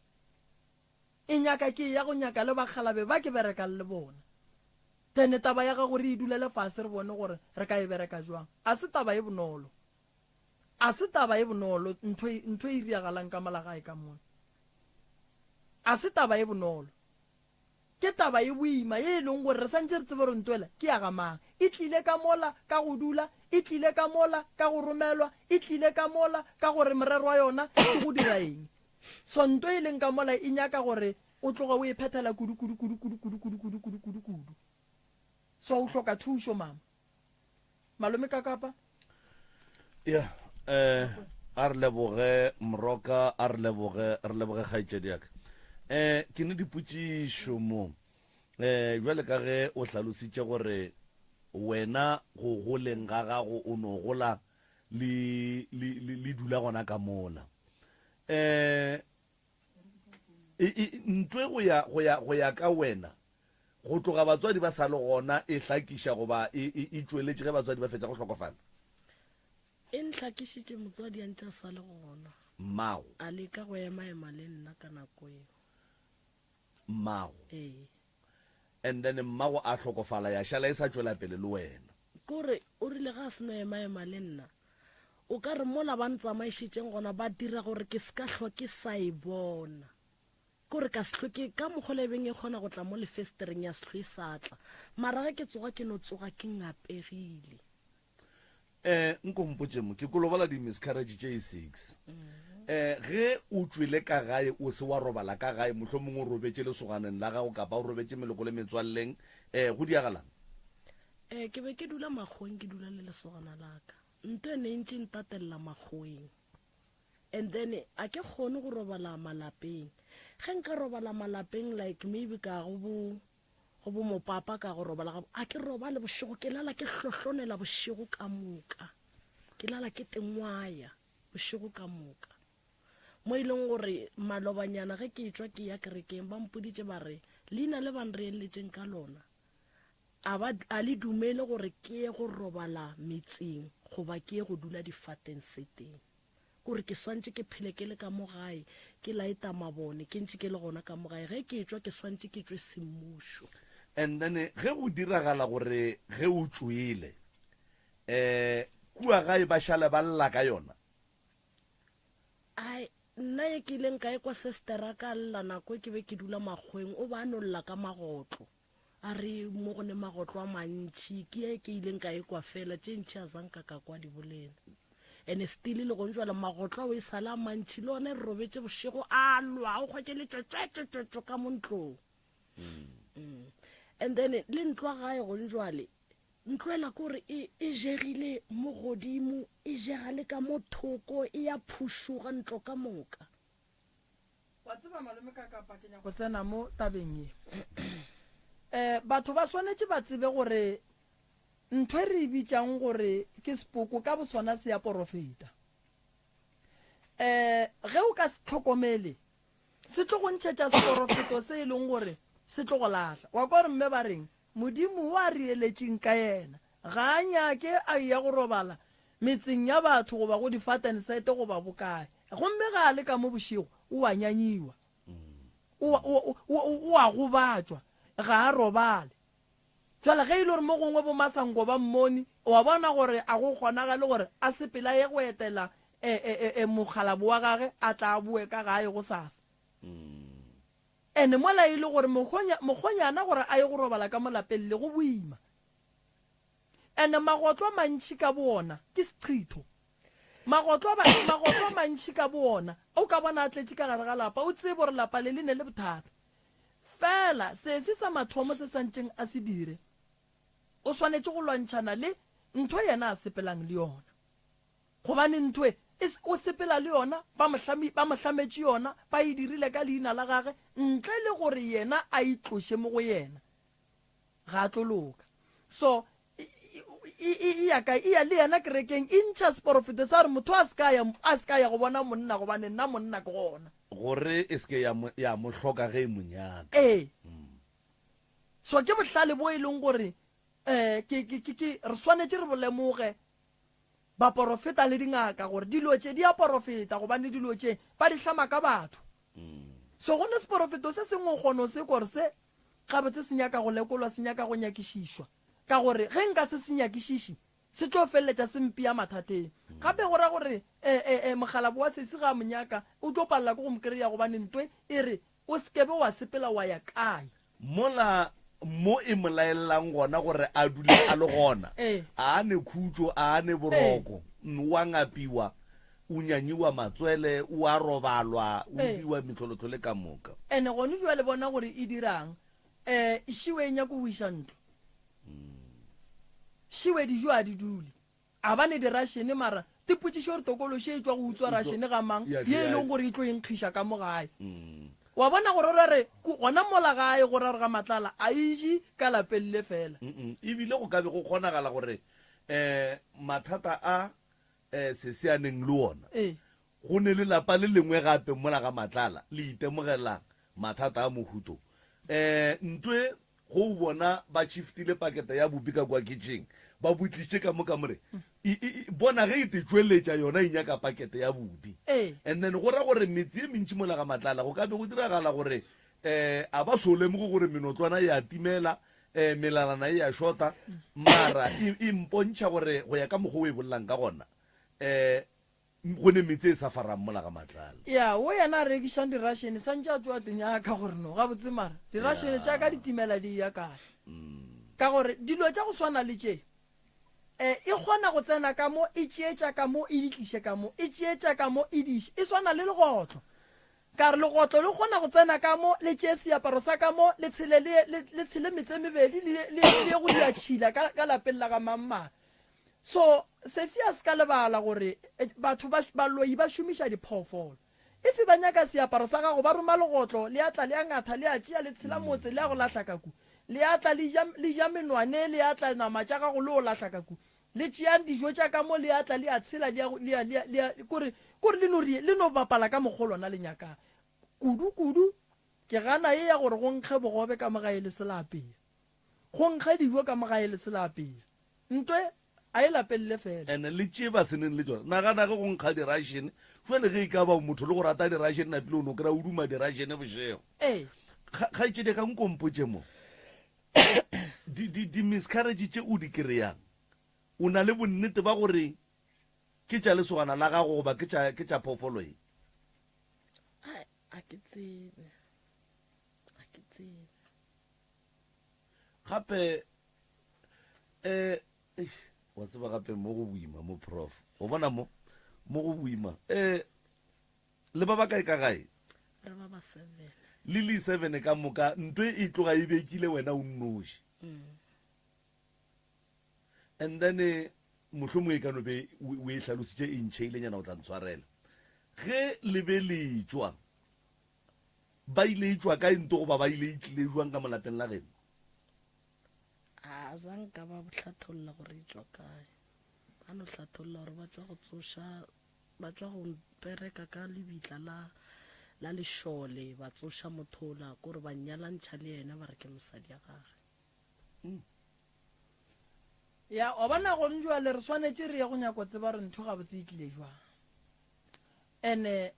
E nyaka ke eya go nyaka le bakgalabe ba ke berekang le bona. Then taba ya gago re e dulele fase re bone gore re ka e bereka jwang. A se taba e bonolo. A se taba e bonolo ntho e, ntho e iriagalang ka mola gae ka mona. A se taba e bonolo. Ke taba ye boima ye e leng gore re santše re tsebe gore ntwela ke ya ga mang. E tlile ka mola ka go dula, e tlile ka mola ka go romelwa, e tlile ka mola ka gore morero wa yona ke go dira eng. So nto e leng ka mola e nyaka gore o tloge o e phethela kudu kudu kudu kudu kudu kudu kudu kudu kudu kudu. So o hloka thušo mama. Malome Kakapa. Ya, eh a re leboge Moroka, a re leboge, re leboge kgaetšedi ya ka. Eh ke ne dipotšišo mo. Eh bjale ka ge o hlalositše gore wena go goleng ga gago o no gola le le le dula gona ka mola. Eh e, e, ntwe go ya go ya go ya ka wena go tloga batswadi ba sa le gona e hlakiša goba e, e, e tšweletše ge batswadi ba fetša go hlokofala? E ntlhakišitše motswadi a ntše a sa le gona. Mmago. A leka go emaema le nna ka nako eo. Mmago. Ee. And then mmago a hlokofala ya šala e sa tšwela pele le wena. Kore o rile ge a seno emaema le nna, o ka re mola ba ntsamaišitšeng gona ba dira gore ke se ka hlwa ke sa e bona. Kore ka se hlwe ke, ka mokgwa le beng e kgona go tla mo lefestereng ya se hlwe e sa tla. Mara ge ke tsoga ke no tsoga ke ngapegile. Eh, nko mpotše mo, ke kolobola di-miscarriage tše e six. Eh, ge o tšwele ka gae o se wa robala ka gae, mohlomongwe o robetše lesoganeng la gago kapa o robetše meloko le metswalleng, eh, go diagalang? Eh, ke be ke dula makgoweng ke dula le lesogana la ka. Nto e ne e ntše e ntatelela makgoweng. And then a ke kgone go robala malapeng. Ge nka robala malapeng like maybe ka go bo go bo mopapa ka go robala ga a ke robale bošego ke lala ke hlohlonela bošego ka moka ke lala ke tengwaya bošego ka moka mo e leng gore malobanyana ge ke tšwa ke ya kerekeng ba mpoditše ba re leina le ba nreeletšeng ka lona a ba a le dumele gore ke ye go robala metseng goba ke ye go dula difateng seteng Kore ke swantše ke phele ke le ka mo gae, ke laeta mabone, ke ntše ke le gona ka mo gae. Ge ke etšwa ke swantše ke tšwe semmušo. And then ge go diragala gore ge o tšwele um kua gae ba šale ba lla ka yona? Ai, nna ye ke ileng ka ekwa sestera ka lla nako e ke be ke dula makgweng, o ba a no lla ka magotlo. A re mo go ne magotlo a mantši, ke ye ke ileng ka ekwa fela, tše ntši a zanka ka kwa di bolela. Ene still le gong jwale magotlo ao e sale a mantši, le one re robetše bošego a lwa, o kgwetše le tšo ka mo ntlong. Mm. And then le ntlo gae gong jwale, ntlo ela kore e, e jegile mo godimo, e jega le ka mo thoko, e ya phušoga ntlo ka moka. Wa tseba malome ka kapa ke nyako tsena mo tabeng ye. Eh batho ba swanetše ba tsebe gore ntho e re e bitšang gore ke sepoko ka bosona se ya porofeta. Eh ge o ka se tlhokomele se tlo go ntšhetša seporofeto se e leng gore se tlo go lahla. Wa kwa gore mme ba reng Modimo wo a re eletšeng ka yena ga a nyake a eya go robala metseng ya batho goba go difatensete goba bokae. Gomme ga a le ka mo bošego, o a nyanyiwa. O, o, o, o a gobatšwa. Ga a robale. Jwale ge e le gore mo gongwe bomasanko ba mmone, wa bona gore a go kgonagale gore a sepele a ye go etela e, e, e, e mokgalabo wa gage a tla a boe ka gae gosasa. Ene mola e le gore mokgonyana gore a ye go robala ka mo lapeng le go boima. Ene magotlo a mantši ka boona ke seqhitho. Magotlo a magotlo a mantši ka boona o ka bona a tletše ka gare ga lapa, o tsebe gore lapa le le ne le bothata. Fela sesi sa mathomo se santšeng a se dire, o swanetše go lwantšhana le ntho yena a sepelang le yona. Gobane ntho e, o sepela le yona, ba mo hlami, ba mo hlametše yona, ba e dirile ka leina la gage, ntle le gore yena a itloše mo go yena, ga a tlo loka. So, e, e, e ya kae? E ya le yena kerekeng, e ntšha seporofeto sa gore motho a se ka ya, a se ka ya go bona monna, gobane nna monna ke gona. Gore e se ke ya mo, ya mo hloka ge e mo nyaka. Ee. So ke bohlale bo e leng gore, um ke, ke, ke, ke, re swanetše re bo lemoge Baporofeta le dingaka gore dilo tše di a porofeta gobane dilo tše ba di hlama ka batho. So go ne seporofeto se sengwe o kgona go se kwa gore se gabotse se nyaka go lekolwa, se nyaka go nyakišišwa ka gore ge nka se se nyakišiše se tlo feleletša se mpea mathateng. Gape go ra gore mokgalabo wa sesi ga a mo nyaka o tlo palela ke go mo kry-a gobane ntwe e re o se ke be wa sepela wa ya kae. Mola mo e mo laelelang gona gore a dule a le gona, Ee. a a ne khutšo, a a ne boroko, o a ngapiwa, o nyanyiwa matswele, o a robalwa, o Ee. diwa mehlolohlole ka moka. Ene gone jwale bona gore e dirang. Um šiwe e nyako go iša ntlo. Šiwe dijo a di dule. A ba ne dirashene mara tipotšišo gore tokološi e tšwa go utswa rashene ga mang ye e leng gore e tlo e nkgiša ka mo gae. Wa bona gore ra re gona mola gae go ra re ga Matlala a e je ka lapeng le fela. E bile go ka be go kgonagala gore um mathata a um sese a neng le ona go ne le lapa le lengwe gape mola ga Matlala le itemogela mathata a mohuto. Um ntwe Go o bona ba shiftile pakete ya bupi ka kua kitchen, ba bo tliše ka mo kamoreng. E, e, e, bona ge e te tšweletša yona e nyaka pakete ya bupi. Ee. And then go ra gore metse ye mentši mola ga Matlala go ka be go diragala gore um a ba so lemoge gore menotlwana e a timela, um melalana e a shota, mara e, e mpontšha gore go ya ka mokgwa o e bolelang ka gona, um Go ne metse e sa farang mola ga Matlala. Ya, wo yena a rekišang dirašene santše a tšwa teng ya ka gore no gabotse mara dirašene tša ka di timela di ya kae? Ka gore dilo tša go swana le tše e e kgona go tsena ka mo e tšeetša ka mo e di tliše ka mo e tšeetša ka mo e di iše e swana le legotlo. Ka re legotlo le kgona go tsena ka mo le tšee seaparo sa ka mo le tshele le le le tshele metse e mebedi le le le ye go dia tšhila ka ka lapeng la ga mang mang. So sesi a se ka lebala gore batho ba baloi ba šomiša diphoofolo. If ba nyaka seaparo sa gago ba roma legotlo le a tla le a ngatha le a tšea le tshela motse le a go lahla ka ku. Le a tla le ja le ja menwane le a tla nama tša gago le o lahla ka ku. Le tšeang dijo tša ka mo le a tla le a tshela le a le a le a le a kore kore le no le no bapala ka mokgo lona le nyakang. Kudu kudu ke gana ye ya gore go nkge bogobe ka mo gae le se la apea. Go nkga dijo ka mo gae le se la apea. Ntwe a e lapelle fela. And le tše ba seneng le tšona. Nagana ge go nkga di-ration, jwale ge e ka ba motho le go rata di-ration napile o no kry-a o duma di-ration bošego. Ee. Kgaetšedi ka nko mpotše mo, di-miscarriage tše o di kry-ang, o na le bonnete ba gore ke tša lesogana la gago goba ke tša, ke tša phoofolo ye? Ai, a ke tsebe. A ke tsebe. Gape eh eish, wa tseba gape mo go boima mo prof o bona mo mo go boima eh le ba ba kae ka gae re ba ba seven le le seven ka moka ntwe e tloga e bekile wena o nnoši mm. and then eh, mohlomongwe e ka no be o e hlalositše e ntšheilenyana o tla ntshwarela ge le be le tšwa Ba ile e tšwa kae nto goba ba ile e tlile jwang ka mo lapeng la geno? A za nka ba hlatholla gore e tšwa kae. Ba no hlatholla gore ba tšwa go tsoša, ba tšwa go pereka ka lebitla la la lešole, ba tsoša motho ola, kore ba nyalantšha le yena ba re ke mosadi ya gage. Ya, wa bona gone jwale re swanetše re ye go nyako tseba gore ntho gabotse e tlile jwang. Ene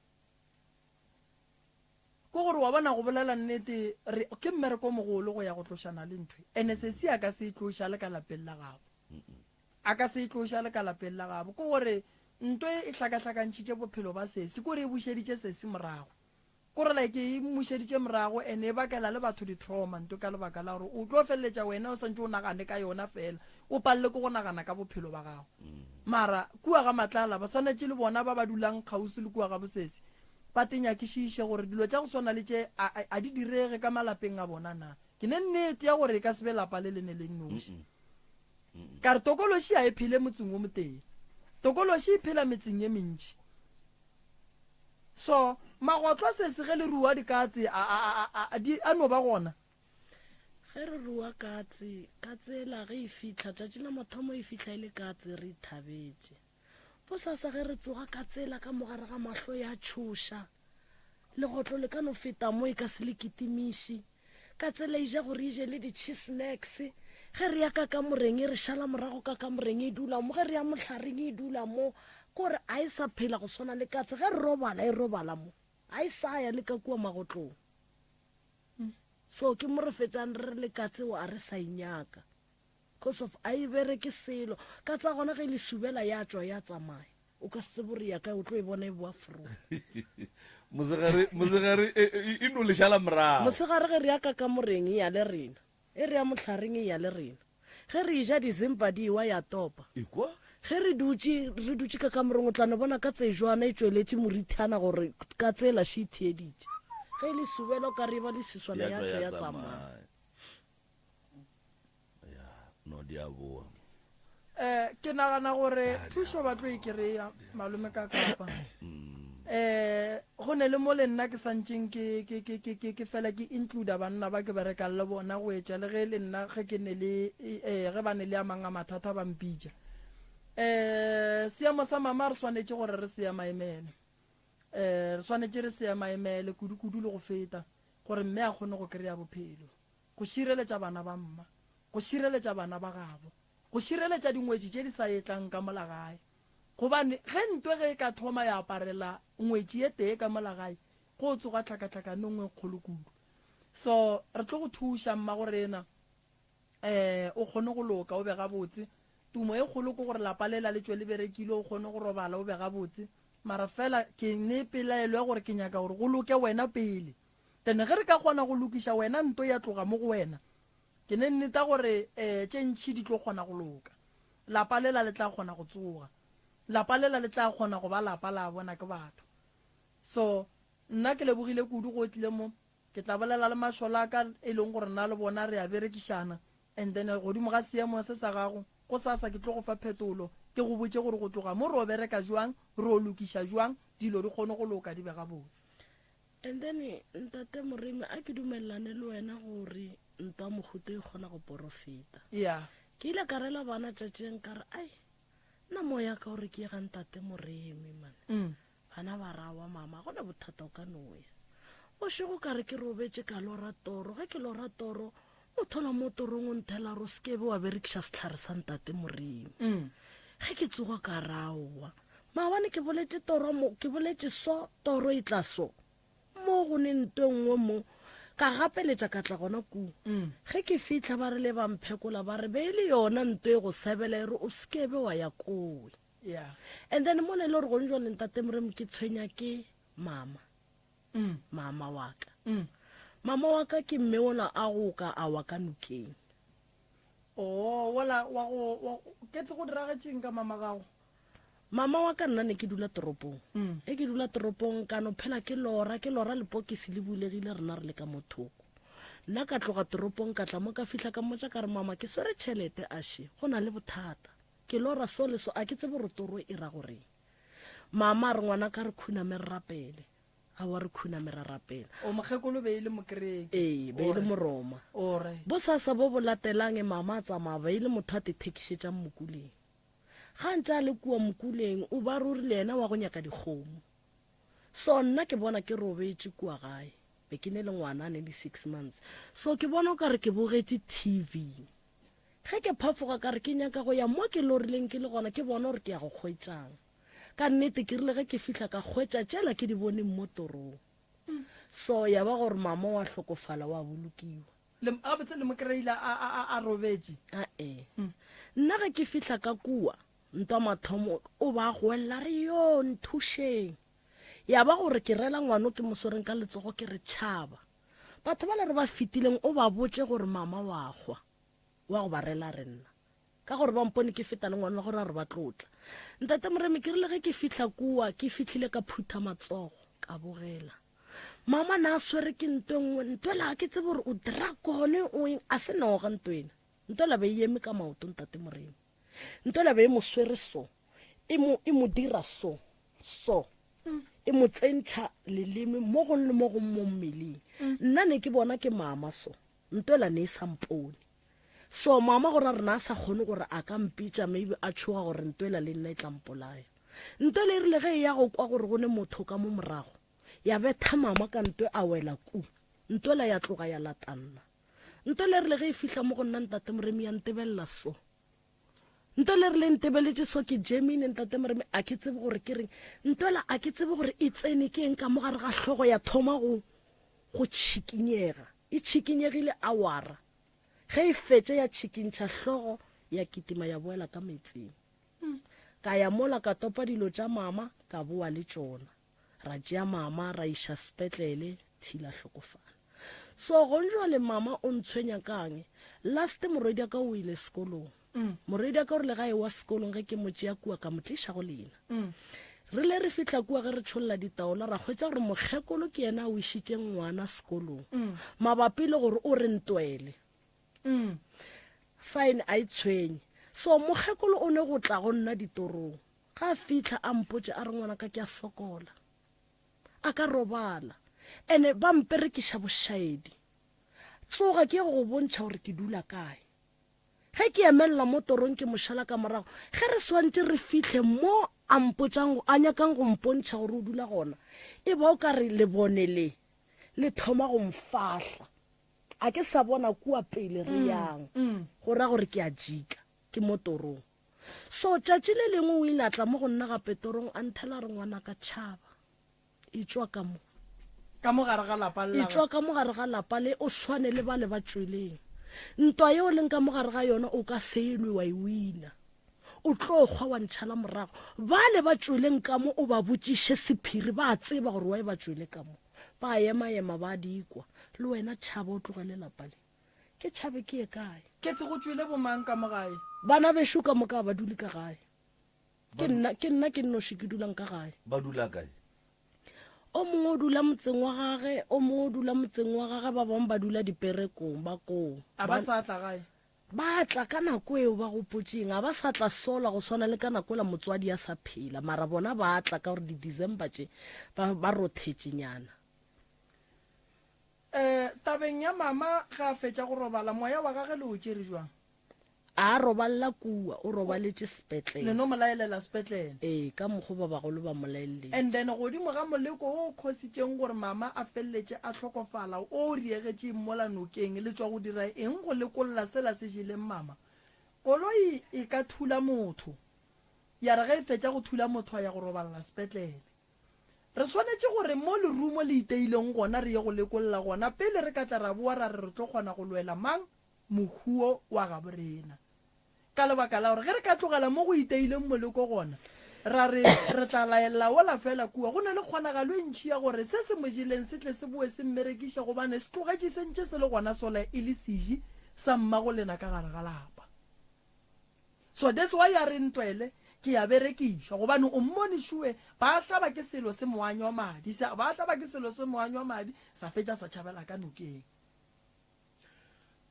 Ke gore wa bona go bolela nnete re ke mmereko o mogolo go ya go tlošana le ntho ene sesi a ka se e tloša le ka lapeng la gabo a ka se e tloša le ka lapeng la gabo ke gore nto e e hlakahlakantšhitše bophelo ba sesi kore e bušeditše sesi morago kore like e mmušeditše morago ene e bakela le batho di-trauma nto ka lebaka la gore o tlo feleletša wena o santse o nagane ka yona fela o palele ke go nagana ka bophelo ba gago mara kua ga Matlala ba swanetše le bona ba ba dulang kgauswi le kua ga bosesi ba te nyakišiše gore dilo tša go swana le tše a, a, a di direge ka malapeng a bona na. Ke ne nnete ya gore e ka se be lapa le le ne le nnoši. Ka re tokološi a e phele motseng o motee. Tokološi e phela metseng ye mentši. So, magotlo a sesi ge le rua dikatse a, a, a, a, a, di, a no ba gona. Ge re rua katse, katse ela ge e fihla, tšatši la mathomo e fihla e le katse, re ithabetše. Bosasa ge re tsoga katse ela ka mogare ga mahlo ya tšhoša. Legotlo le ka no feta mo e ka se le kitimiše. Katse ela e ja gore e je le di-cheese snacks. Ge re ya ka kamoreng e re šala morago ka kamoreng e dula mo, ge re ya mohlareng e dula mo. Kore a e sa phela go swana le katse, ge re robala e robala mo. A e sa ya le ka kua magotlong. So ke mo re fetšang re re le katse o a re sa e nyaka. Cause of a e bereke selo. Katse ya gona ge e le subela ya tšwa ya tsamaya. O ka se tsebe gore ya kae o tlo e bona e boa from. Mosegare, mosegare e, e, e no le šala morago. Mosegare ge re ya ka kamoreng e ya le rena. E re ya mohlareng e ya le rena. Ge re eja dizimpa di ewa ya topa. Ekwa? Ge re dutše, re dutše ka kamoreng o tla no bona ka tsejwana e tšweletše morithana gore ka tsela še e theeditše. Ge e le subela o ka re e ba leswiswana Ya ya tšwa tšwa ya ya tsamaya. tsamaya. Ya, no di a boa. Eh, ke nagana gore thušo ba tlo e kry-a malome ka kapa eh go ne le mo le nna ke santšeng ke ke ke ke ke ke fela ke include banna ba ke berekang le bona go etša le ge le nna ge ke ne le eh ge ba ne le a mang a mathata ba mpitša eh seemo sa mama re swanetše gore re se emaemele eh re swanetše re se emaemele kudu-kudu le go feta gore mme a kgone go kry-a bophelo go šireletša bana ba mma go šireletša bana ba gabo go šireletša dingwetši tše di sa etlang ka mola gae. Gobane ge ntwe ge e ka thoma ya aparela ngwetši e tee ka mola gae, go tsoga tlhakatlhakano e nngwe e kgolo kudu. So, re tlo go thuša, mmagorena, um o kgone go loka, o be gabotse. Tumo e kgolo ke gore lapa lela le tšwe le berekile, o kgone go robala, o be gabotse. Mara fela ke ne pelaelo ya gore ke nyaka gore go loke wena pele. Then ge re ka kgona go lokiša wena, nto ya tloga mo go wena. Ke ne nneta gore um tše ntši di tlo kgona go loka. Lapa lela le tla kgona go tsoga. Lapa lela le tla kgona go ba lapa la bona ke batho. So, nna ke lebogile kudu go tlile mo. Ke tla bolela le mašola a ka e leng gore nna le bona re a berekišana. And then godimo ga seemo se sa gago, gosasa ke tlo go fa phetolo, ke go botše gore go tloga mo ro bereka jwang, ro lokiša jwang, dilo di kgone go loka di be gabotse. And then Ntate Moremi a ke dumelelane le wena gore ntwa mohuto e kgona go porofeta. Yeah. Ke ile ka rela bana tšatšeng ka re ai nna moya ka gore ke ye ga Ntate Moremi man. Mm. Bana ba ra wa mama gona bothata o ka no ya. Bošego ka re ke robetše ka lora toro ge ke lora toro o thola mo torong o nthela ro sekebe wa berekiša sehlare sa Ntate Moremi. Mm. Ge ke tsoga ka raowa Maabane ke boletše toro mo, ke boletše so, toro e tla so. Mo go ne nto e nngwe mo, ka gapeletša ka tla gona kuu. Ge ke fihla ba rile ba mphekola ba re be e le yona nto e go sebela e re o sekebe wa ya kowe. Yeah. And then mo ne le gore gone jwale Ntate Moremi ke tshwenya ke mama. Mama wa ka. Mama wa ka ke mme ola a go ka a wa ka nokeng. Oh, wola wa go, wa, ke tse go diragetšeng ka mama gago? Mama wa ka nna ne ke dula toropong. Ge ke dula toropong ka no phela ke lora, ke lora lepokisi le bulegile rena re le ka mo thoko. Nna ka tloga toropong ka tla mo ka fihla ka mmotša ka re mama ke swere tšhelete ashe go na le bothata. Ke lora so le so a ke tsebe gore toro e ra goreng. Mama a re ngwana ka re khuname re rapele. Aowa re khuname ra rapela. O mokgekolo be e le mokereke. Ee, be e le Moroma. Ore. Bosasa bo bo latelang mama a tsamaya be e le motho a tethekišetšang mokuleng. Ga a ntše a le kua mokuleng, o ba ruri le yena wa go nyaka dikgomo. So nna ke bona ke robetše kua gae, be ke ne le ngwana a ne le six months. So ke bona o ka re ke bogetše TV. Ge ke phafoga ka re ke nyaka go ya mo ke lorileng ke le gona ke bone gore ke ya go hwetšang. Ka nnete ke rile ge ke fihla ka hwetša tšela ke di boneng mo torong. So ya ba gore mama wa hlokofala wa bolokiwa. Le, gabotse le mo kry-ile a, a, a, a robetše? A-e. Nna ge ke fihla ka kua, ntwa mathomo, o ba a goelela a re, Yoo, nthušeng! Ya ba gore ke rela ngwano ke mo swereng ka letsogo ke re, Tšhaba! Batho bale re ba fetileng o ba botše gore mama wa hwa. Wa go ba rela a re nna. Ka gore ba mpone ke feta le ngwana wa gore a re ba tlo tla. Ntate Moremi, ke rile ge ke fihla kua, ke fihlile ka phutha matsogo, ka bogela. Mama na a swere ke nto e nngwe, nto ela ga ke tsebe gore o dragone o eng, a se noga nto ena. Nto ela be e eme ka maoto ntate Moremi. Nto ela be e mo swere so, e mo, e mo dira so, so. E mo tsentšha leleme mo gong le mo gong mo mmeleng. Nna ne ke bona ke mama so, nto ela ne e sa mpone. So mama gore a re na a sa kgone gore a ka mpitša maybe a tšhoga gore nto ela le nna e tla mpolaya. Nto ela e rile ge e ya go kwa gore go ne motho ka mo morago, ya betha mama ka ntwe a wela ku. Nto ela ya tloga ya lata nna. Nto ela e rile ge e fihla mo go nna Ntate Moremi ya ntebelela so. Nto ela e rile e ntebeletše so ke Germany Ntate Moremi a ke tsebe gore ke reng. Nto ela a ke tsebe gore e tsene ke eng ka mo gare ga hlogo ya thoma go go tšhikinyega. E tšhikinyegile awara. Ge e fetša ya tšhikintšha hlogo ya kitima ya boela ka meetseng. Ka ya mola ka topa dilo tša mama ka boa le tšona. Ra tšea mama ra iša sepetlele, Thila hlokofala. So gonjwale mama o ntshwenya kang? Last morwedi wa ka o ile sekolong. Morwedi wa ka o rile ga ewa sekolong ge ke mo tšea kua ka mo tliša go lena. Re le re fihla kua ge re tšholla ditaola ra hwetša gore mokgekolo ke yena a wišitšeng ngwana sekolong mabapi le gore o re ntwele. Fine a e tshwenye. So mokgekolo o ne go tla go nna ditorong. Ga a fihla a mpotše a re ngwanaka ke a sokola. A ka robala. Ene ba mperekiša bošaedi. Tsoga ke ye go go bontšha gore ke dula kae. Ge ke emelela mo torong ke mo šala ka morago, ge re swantše re fihle mo a mpotšang, a nyakang go mpontšha gore o dula gona, e ba o ka re lebone le le thoma go mfahla. A ke sa bona kua pele re yang, go ra gore ke a jika, ke mo torong. So tšatši le lengwe o ile a tla mo go nna gape torong a nthela a re ngwanaka tšhaba. Etšwa ka mo. Ka mo gare ga lapa le. Etšwa ka mo gare ga lapa le, o swane le bale ba tšweleng. Ntwa ye o leng ka mo gare ga yona o ka se e lwe wa e wina. O tlo hwa wa ntšhala morago. Bale ba tšweleng ka mo o ba botšiše sephiri, ba a tseba gore why ba tšwele ka mo. Ba a ema-ema ba di kwa. Le wena tšhaba o tlogele lapa le. Ke tšhabe ke ye kae? Ke tse go tšwele bomang ka mo gae? Bana bešo ka moka ga ba dule ka gae. Ke nna, ke nna ke nnoši ke dulang ka gae. Ba dula kae? O mongwe o dula motseng wa gage, o mongwe o dula motseng wa gage, ba bangwe ba dula diperekong, ba koo. A ba sa tla gae? Ba tla ka nako eo ba gopotšeng, a ba sa tla sola go swana le ka nako ela motswadi a sa phela, mara bona ba tla ka gore di-December tše ba, ba rothetšenyana. Um tabeng ya mama ge a fetša go robala, moya wa gage le o tšere jwang? A roballa kua, o robaletše sepetlele. Le no mo laelela sepetlele. Ee, ka mokgo ba bagolo ba mo laeletše. And then godimo ga moleko wo o khositšeng gore mama a feleletše a hlokofala, o o riegetšeng mola nokeng, le tšwa go dira eng go lekolla sela se jeleng mama? Koloi e ka thula motho, ya re ge e fetša go thula motho a ya go roballa sepetlele. Re swanetše gore mo lerumo le iteileng gona re ye go lekolla gona pele re ka tla ra boa ra re re tlo kgona go lwela mang mohuo wa gaborena. Ka lebaka la gore ge re ka tlogela mo go iteileng moleko gona, ra re re tla laella wola feela kua, go na le kgonagalo e ntši ya gore se se mo jeleng se tle se boe se mmerekiše gobane se tlogetše se ntše se le gona sola e le seji sa mmagolena ka gare ga lapa. So that's why a re ntwele ke ya berekišwa gobane o mmone šue ba hlaba ke selo se moanywa madi, ba hlaba ke selo se moanywa madi sa fetša sa tšhabela ka nokeng.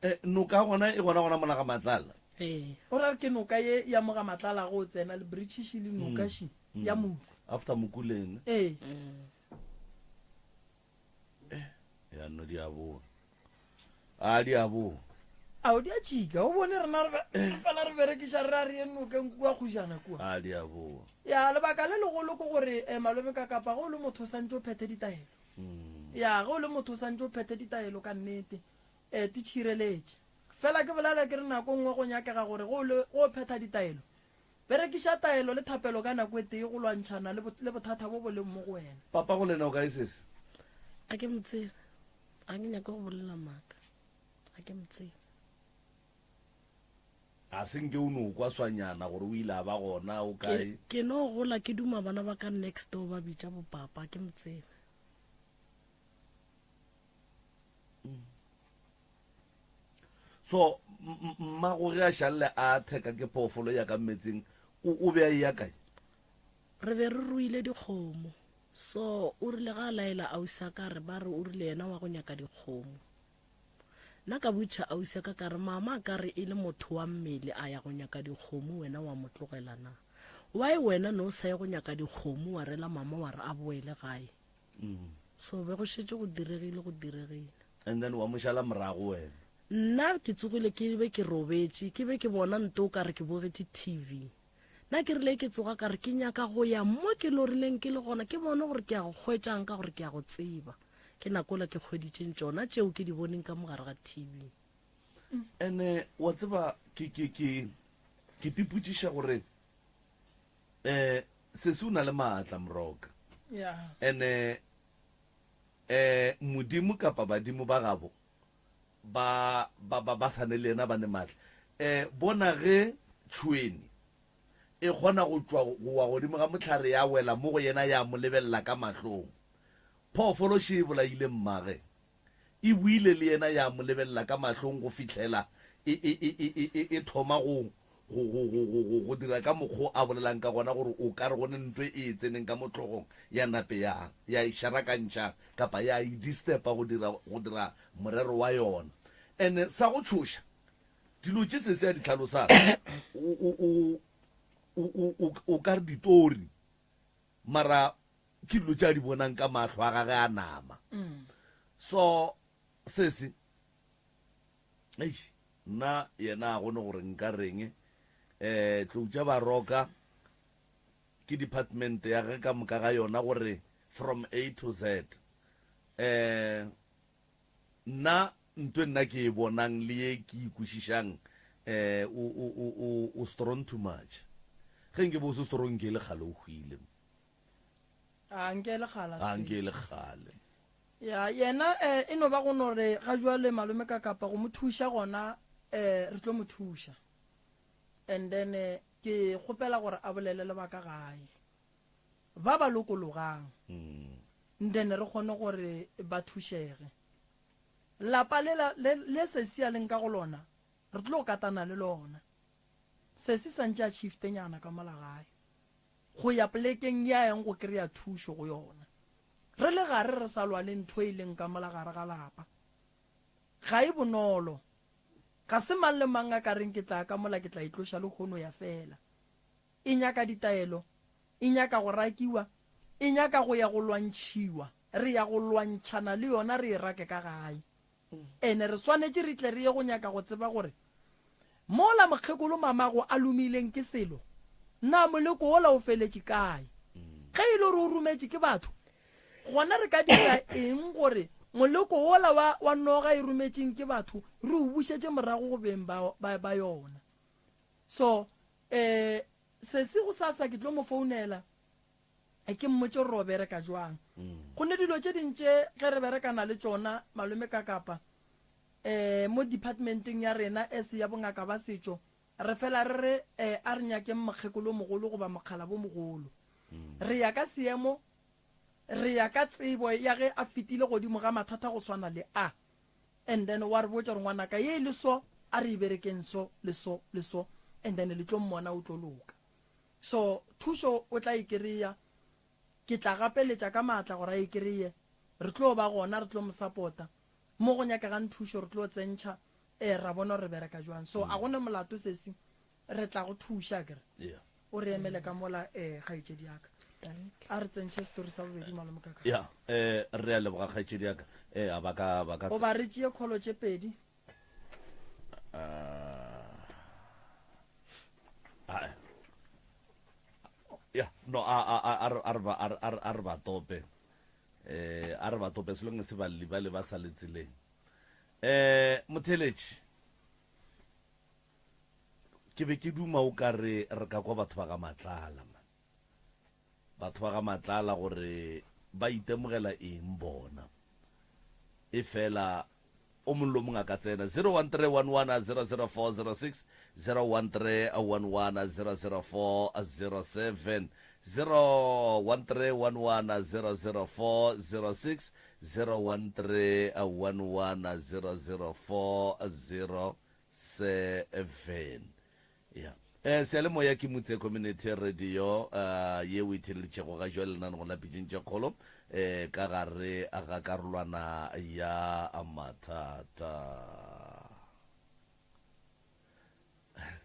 Eh, noka gona e gona gona mola ga Matlala. Ee. O ra re ke noka ye ya mo ga Matlala go tsena le British le noka mm. shi mm. ya motse. After Mokuleng. Ee. Eh, ya no di a boa. A di a boa. A o di a tšika, o bone rena re fela re berekiša re a re ye nokeng kua kgujana kua. A di a boa. Ya lebaka le legolo ke gore eh, malome ka kapa ge o le motho o santse o phethe ditaelo. Ya, ge o le motho o santse o phethe ditaelo ka nnete, um di tšhireletše. Fela ke bolela ke re nako nngwe go nyakega gore ge o le, ge o phetha ditaelo, berekiša taelo le thapelo ka nako e tee go lwantšhana le, le bothata bo bo leng mo go wena. Papa go lena o kae sesi? A ke mo tsebe. Ga ke nyake go bolela maaka. Ga ke mo tsebe. Ga se nke o no kwa swanyana gore o ile a ba gona, o kae? Ke, ke no gola ke duma bana ba ka next door ba bitša bopapa, ke mo tsebe. So, mmago ge a šalle a theka ke phoofolo ya ka metseng, o, o be a eya kae? Re be re ruile dikgomo. So, o rile ga a laela ausi a ka re ba re o rile yena wa go nyaka dikgomo. Nna ka botša ausi ya ka ka re, Mama a ka re e le motho wa mmele a ya go nyaka dikgomo wena wa mo tlogela na? Why wena ne o sa ye go nyaka dikgomo wa rela mama wa re a boele gae? So be go šetše go diregile go diregile. And then wa mo šala morago wena? Nna ke tsogile ke be ke robetše ke be ke bona nto o ka re ke bogetše TV. Nna ke rile ke tsoga ka re ke nyaka go ya mo ke lorileng ke le gona ke bone gore ke ya go hwetšang ka gore ke ya go tseba. Ke nakola ke hweditšeng tšona tšeo ke di boneng ka mo gare ga TV. Ene wa tseba ke ke ke ke tipotšiša gore eh sesi o na le maatla moroka. Yeah. Ene eh Modimo kapa badimo ba gabo ba ba ba ba sane le yena ba ne maatla. Eh bona ge tšhweni. E kgona go tšwa go wa godimo ga mohlare ya wela mo go yena ya mo lebelela ka mahlong. Phoofolo še e bolaile mmage. E boile le yena ya mo lebelela ka mahlong go fihlela e, e, e, e, e, e, e thoma go, go, go, go, go, go, go dira ka mokgo a bolelang ka gona gore o ka re go ne ntho e e tseneng ka mo hlogong ya nape ya, ya e šarakantšha kapa ya e disturba go dira, go dira morero wa yona. And sa go tšhoša, dilo tše sese a di tlhalosang, o, o, o, o, o, o, o ka re ditori, mara ke dilo tše a di bonang ka mahlo a gage a nama. So, sese, eish, nna yena a gone gore nka reng, um tlou tša Baroka ke department ya ge ka moka ga yona gore from A to Z. Um nna ntwe nna ke e bonang le ye ke e kwešišang, um o, o, o, o, o strong too much. Ge nke bo o se strong nke e le kgale o hwile. A nke e le kgale a nke e le kgale. Ya yena eh, e no ba go no re ga jwale malome ka kapa go mo thuša gona eh, re tlo mo thuša and then eh, ke kgopela gore a bolele le ba ka gae ba ba lokologang mm. then re kgone gore ba thušege lapa le le, le sesi a leng ka go lona re tlo katana le lona sesi santše a shiftenyana ka mola gae go ya polekeng ye a yang go kry-a thušo go yona. Re le gare re sa lwa le ntho e leng ka mola gare ga lapa. Ga e bonolo. Ga se mang le mang a ka reng ke tla ka mola ke tla itloša lehono ya fela. E nyaka ditaelo, e nyaka go rakiwa, e nyaka go ya go lwantšhiwa. Re ya go lwantšhana le yona re e rake ka gae. Ene re swanetše re tle re ye go nyaka go tseba gore mola mokgekolo mamago a lomileng ke selo, na moleko wola o feletše kae? Ge e le gore o rometše ke batho, gona re ka dira eng gore moleko wola wa, wa noga e rometšeng ke batho re o bušetše morago go beng ba, ba, ba yona? So, eh, sesi gosasa ke tlo mo founela. Ke mmotše gore o bereka jwang. Gonne dilo tše ding tše ge re berekana le tšona malome ka kapa um mo departmenteng ya rena as ya bongaka ba setšo re fela re re um a re nyakeng mokgekolo mogolo goba mokgalabo mogolo. Re ya ka seemo, re ya ka tsebo ya ge a fetile godimo ga mathata go swana le a. And then wa re botša gore ngwanaka ye e le so a re e berekeng so le so le so and then le tlo mmona o tlo loka. So thušo o tla e kry-a, ke tla gapeletša ka maatla gore a e kry-e. Re tlo ba gona, re tlo mo support-a. Mo go nyakegang thušo re tlo tsentšha, ee, ra bona gore re bereka jwang. So a go na molato sesi, re tla go thuša akere. Yeah. O re emele ka mola eh, kgaetšedi ya ka. A re tsentšhe story sa bobedi malome ka ka. Ya, eh, re a leboga kgaetšedi ya ka. Eh, a ba ka, ba ka. Goba re tšee kholo tše pedi. Ah, ya no a a a a re ba a re ba tope eh a re ba tope selong se ba ba le ba sa le tseleng eh motheletši ke be ke duma o ka re re ka kwa batho ba ga matlala man batho ba ga Matlala gore ba itemogela eng bona. Efela o mongwe le o mongwe a ka tsena 0131100406, 0131100407, 0131100406, 0131100407. Ya. Eh, seyalemoya ke Mutse Community Radio eh, ye o itheleditšego ga jwale lenanego la Pitšeng tše Kgolo eh, ka gare ga karolwana ya mathata.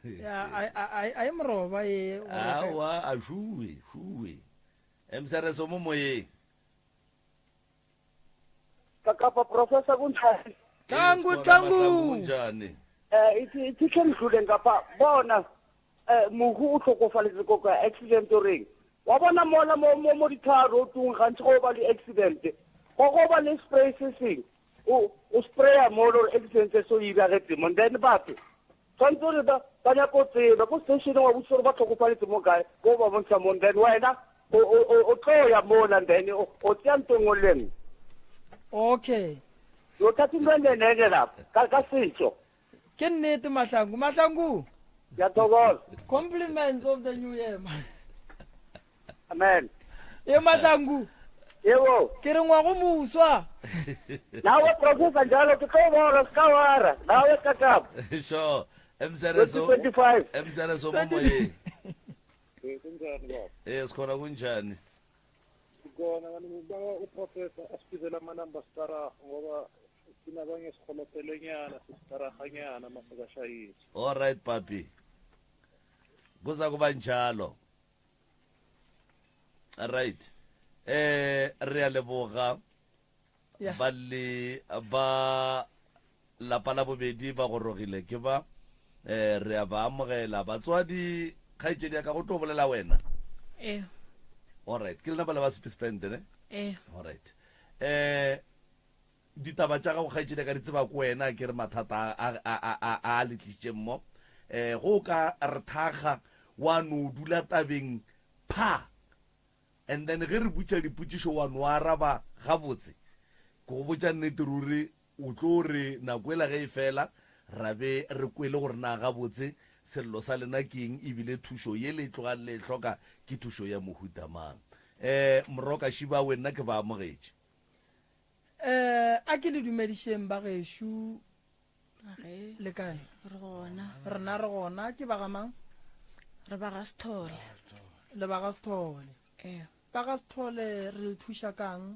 Ya, a a a a e moroba e gore ka- Aowa, a šuwe, šuwe. MCRS o mo moyeng. Kakapa Professor kunjani? Tlangu, Yes, tlangu. Mahlangu, kunjani? Eh ithi ithi ke ndlule ngapha bona eh mohu o tlhokofaletse ko ka accident o reng wa bona mola mo mo mo di-car roadong gantsi go ba le accident go go ba le spray se seng o o spraya mo le gore accident e so e iragetse mo then batho tshwanetse gore ba ba nyaka go tseba ko stationeng wa botsa gore ba tlhokofaletse mo kae bo ba bontsha mo then wena o o o tlo ya mola then o o tseya nto nngwe le nngwe okay o thathe ntho e nene lapho ka ka setso ke nnete mahlangu mahlangu. Ke a thokoza. Compliments of the new year man. Amen. Ye Mahlangu. Yebo. Ke re ngwago moswa. Nawe professor njalo ke tlo bona se ka wara. Nawe kakap. Sure. MZRSO. 2025. MZRSO mo moyeng. Eh, kunjani baba? Eh sikhona kunjani? Sikhona kanti ngibawa uprofessor asibizele amanamba staraha ngoba thina abanye siholopelenyana sisitarahanyana masekashayile. All right papi. Kuza kuba njalo. Right. Eh re a leboga Yeah. ba le ba lapa la bobedi ba gorogile ke ba eh re a ba amogela batswadi kgaetšedi ya ka go tlo bolela wena ee all right ke lena ba le ba sepispente ne ee all right eh ditaba tša gago kgaetšedi ya ka di tseba ko wena ke re mathata a a a a a le tlišitšeng mo eh go ka re thakga wa no dula tabeng pha And then ge re butša dipotšišo wa no araba gabotse, ke go botša nnete ruri o tlo re nako ela ge e fela ra be re kwele gore na gabotse sello sa lena ke eng ebile thušo ye le tlogang le e hloka ke thušo ya mohuta mang. Eh Moroka Šibawe nna ke ba amogetše. Eh a ke le dumedišeng ba gešo le kae? Re gona. Rena re gona. Ke ba ga mang? Re ba ga Sethole. Le ba ga Sethole. Ee. Ba ga Sethole re le thuša kang?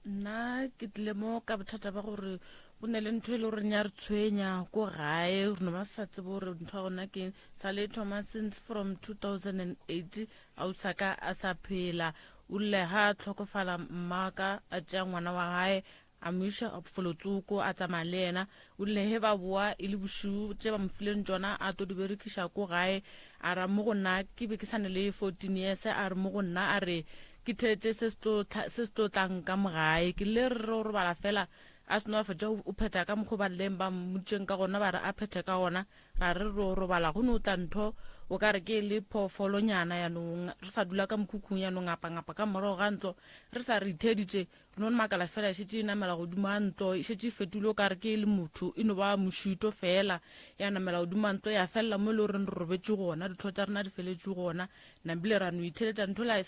Nna ke tlile mo ka bothata ba gore go ne le ntho e le goreng ya re tshwenya ko gae re no ba sa tsebe gore ntho ya gona ke sa le thoma since from 2008 a o sa ka a sa phela o rile ga a tlhokofala mmaka a tšea ngwana wa gae A mo iša folotsoko, a tsamaya le yena. O rile ge ba boa e le bošego, tše ba mo fileng tšona a tlo di berekiša ko gae. A ra mo go nna, ke be ke sa ne le 14 years, a re mo go nna a re ke theetše se se tlo se se tlo tlang ka mo gae. Ke rile re re robala fela, a seno a fetša o phetha ka mokgo ba rileng ba mmoditšeng ka gona, ba re a phethe ka gona. Ra re re robala go no tla ntho o ka re ke le phoofolonyana ya no re sa dula ka mokhukhung ya no ngapangapa ka morago ga ntlo re sa re itheeditše. Re no makala fela e šetše e namela godimo ga ntlo, e šetše e fetogile o ka re ke e le motho, e no ba mošito fela. Ya namela godimo ga ntlo ya felela mo e le goreng re robetše gona, ditlho tša rena di feletše gona. Nambile ra no itheletša ntho la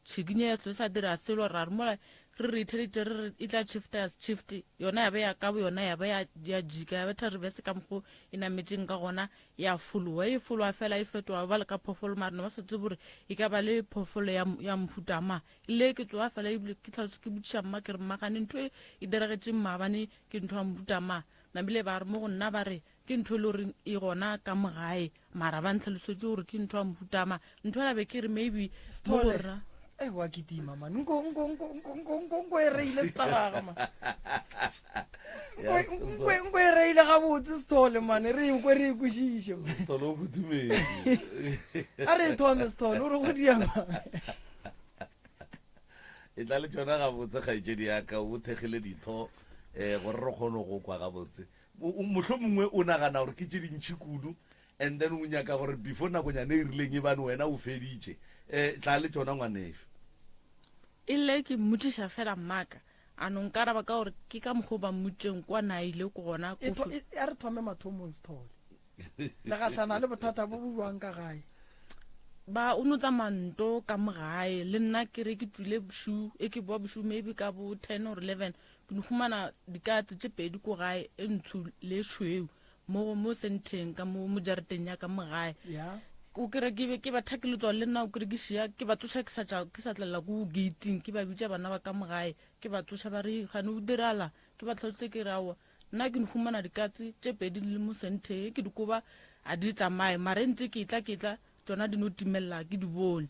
tšhikinyega selo sa dira selo, ra re mola re re itheleditše re re e tla shifta ya shift, yona ya ba ya ka boyona ya ba ya ya jika ya betha reverse ka mokgo e nametšeng ka gona ya fologa. E fologa fela e fetoga ba le ka phoofolo, mara ne ba sa tsebe gore e ka ba le phoofolo ya ya mohuta mang. Le ke tsoga fela ebile ke tlhaloso ke botšiša mma ke re mma gane ntho e e diragetšeng maabane ke ntho ya mohuta mang. Namile ba re mo go nna ba re ke ntho e le goreng e gona ka mo gae mara ba ntlhalosetše gore ke ntho ya mohuta mang. Ntho ela be ke re maybe mo go Sithole. rra. Eh wa kitima man. Nko nko nko nko nko nko nko e reile staraga man. Nko nko nko e reile gabotse Sithole man. Re nkwe re e kwešiše. man. Sithole o hutumetse. A re e thome Sithole o re go dia man. E tla le tšona gabotse kgaetšedi ya ka o thekgile ditho um gore re kgone go kwa gabotse. Mohlomongwe o nagana gore ke tše dintšhi kudu and then o nyaka gore before nakonyana e rileng e bane wena o feditše. Um tla le tšona ngwanešu. E le ke mmotšiša fela mmaka a no nkaraba ka gore ke ka mokgwa o ba mmotšeng kwa na ile ko gona E ko tho- e- a re thome mathomong Sithole. Le gahlana le bothata bo bo bjang ka gae? Ba o no tsamaya nto ka mo gae le nna ke re ke tswile bošu e ke boa bošu maybe ka bo 10 or 11 ke no humana dikatse tše pedi ko gae e ntsho le e tšhweu mo mo senteng ka mo mo jarateng ya ka mo gae. Ya. O kere ke be ke ba thakile tswa le nna o kere ke šia ke ba tsoša ke sa tša ke sa tlela ko gating ke ba bitša bana ba ka mo gae ke ba tsoša ba re gane o dirala ke ba tlhalositse ke re aowa nna ke no humana dikatse tše pedi di le mo senteng ke di koba a di tsamaye mara e ntse ke tla ke tla tšona di no timelela ke di bone.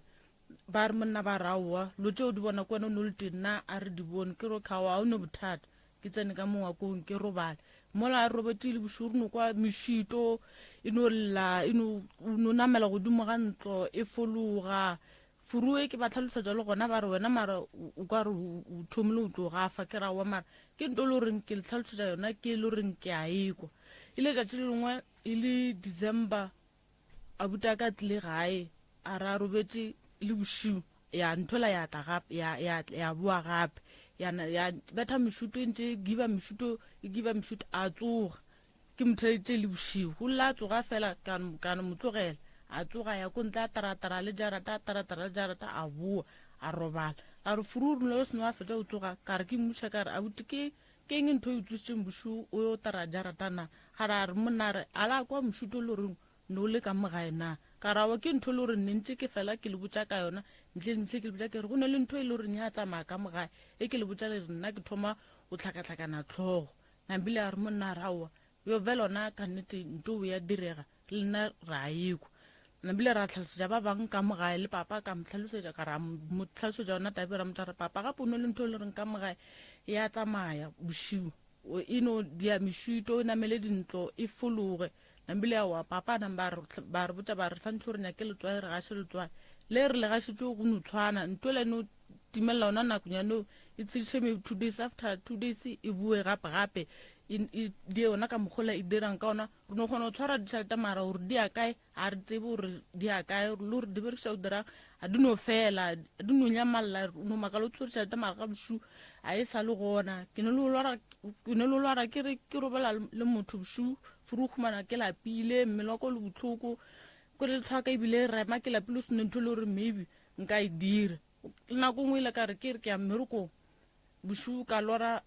Ba re monna ba re aowa lo tšeo di bona ke wena o no le teng nna a re di bone. Ke re okay aowa ga o ne bothata ke tsene ka mo ngwakong ke robale. Mola a robetše e le bošego re no kwa mešito e no lla e no o no namela godimo ga ntlo e fologa. Furu e ke ba tlhalosetša le gona ba re wena mara o ka re o thomile o tlo gafa. Ke re aowa mara ke nto e le goreng ke le tlhalosetša yona ke e le goreng ke a ekwa. E le tšatši le lengwe e le December Abuti a ka tlile gae a re a robetše le bošego ya nthola ya tla gape ya ya ya boa gape ya na ya betha mešuto e ntše e giba mešuto e giba mešuto a tsoga. Ke mo theleditše le bošego. O lla a tsoga fela ka ka no mo tlogela. A tsoga a ya ko ntle a taratara le jarata a taratara le jarata a boa a robala. A re furu o rile o seno a fetša go tsoga ka re ke mmotšiša ka re abuti ke ke eng ntho e o tsositšeng bošego o yo tara jarata na? Ga re a re monna a re a la kwa mošito o le goreng ne o le ka mo gae na? Ka re aowa ke ntho e le goreng ne ntše ke fela ke le botša ka yona ntle le ntle ke le botša ke re go ne le ntho e le goreng ya tsamaya ka mo gae e ke le botša le re nna ke thoma go hlakahlakana hlogo. Nambile a re monna a re aowa yo vele ona ka nnete nto ya direga le nna re a ekwa. Nambile ra tlhalosetša ba bangwe ka mo gae le papa ka mo tlhalosetša ka ra mo tlhalosetša yona tabe ra motša re papa gape o ne le ntho e le reng ka mo gae ya tsamaya bošiu e no dia mešito e namele dintlo e fologe. Nambile aowa papa nang ba re ba re botša ba re santšho re nyake letswai re gaše letswai le re le gašetšwe go no tshwana nto le no timelela ona nakonyane eo e tshediše maybe 2 days after 2 days e boe gape gape e die yona ka mokgola e dirang ka ona. Re no kgona go tshwara ditšhelete mara gore di ya kae ga re tsebe gore di ya kae le gore di berekiša go dirang ga di no fela di no nyamalla no makala o tshwere tšhelete mara ga bošu a e sa le gona. Ke ne le go lwara ke re ke robela le motho bošu furu khumana ke lapile mmele wa ka o le bohloko ko le tlhwaka ebile rema ke lapile o sene ntho e le gore maybe nka e dira. Nako nngwe ile ka re ke re ke ya mmerekong bošu ka lora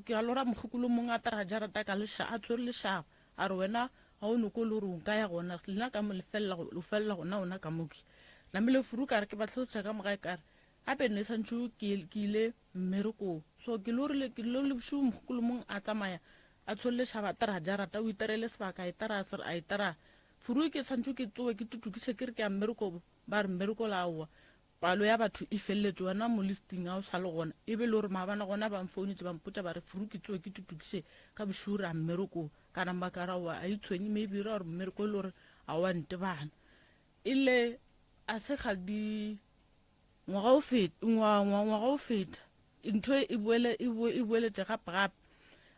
ke a lora mokgekolo mongwe a tara jarata ka leša a tshwere lešaba a re wena ga o noko le gore o nka ya gona lena ka mo lefelela o felela gona ona ka moki. Namile furu ka re ke ba tlhalosetša ka mogae ka re gape nne santšho ke ile mmerekong so ke lorile ke lorile bošego mokgekolo mongwe a tsamaya a tshwere lešaba a tara jarata o iterele sebaka a itara a itara furu ke santšho ke tsoe ke tutukiše ke re ke ya mmerekong ba re mmereko la aowa palo ya batho e feleletše wena mo listing ga o sa le gona e be le gore maabane gona ba mfounetše ba mpotša ba re furu ke tsoe ke tutukiše ka bošego re ya mmerekong ka namba ka ra owa a itshwenye maybe ra gore mmereko e le gore a wa ntebana e le a se ga di ngwaga o feta ngwaga o feta ntho e boele e boeletše gape gape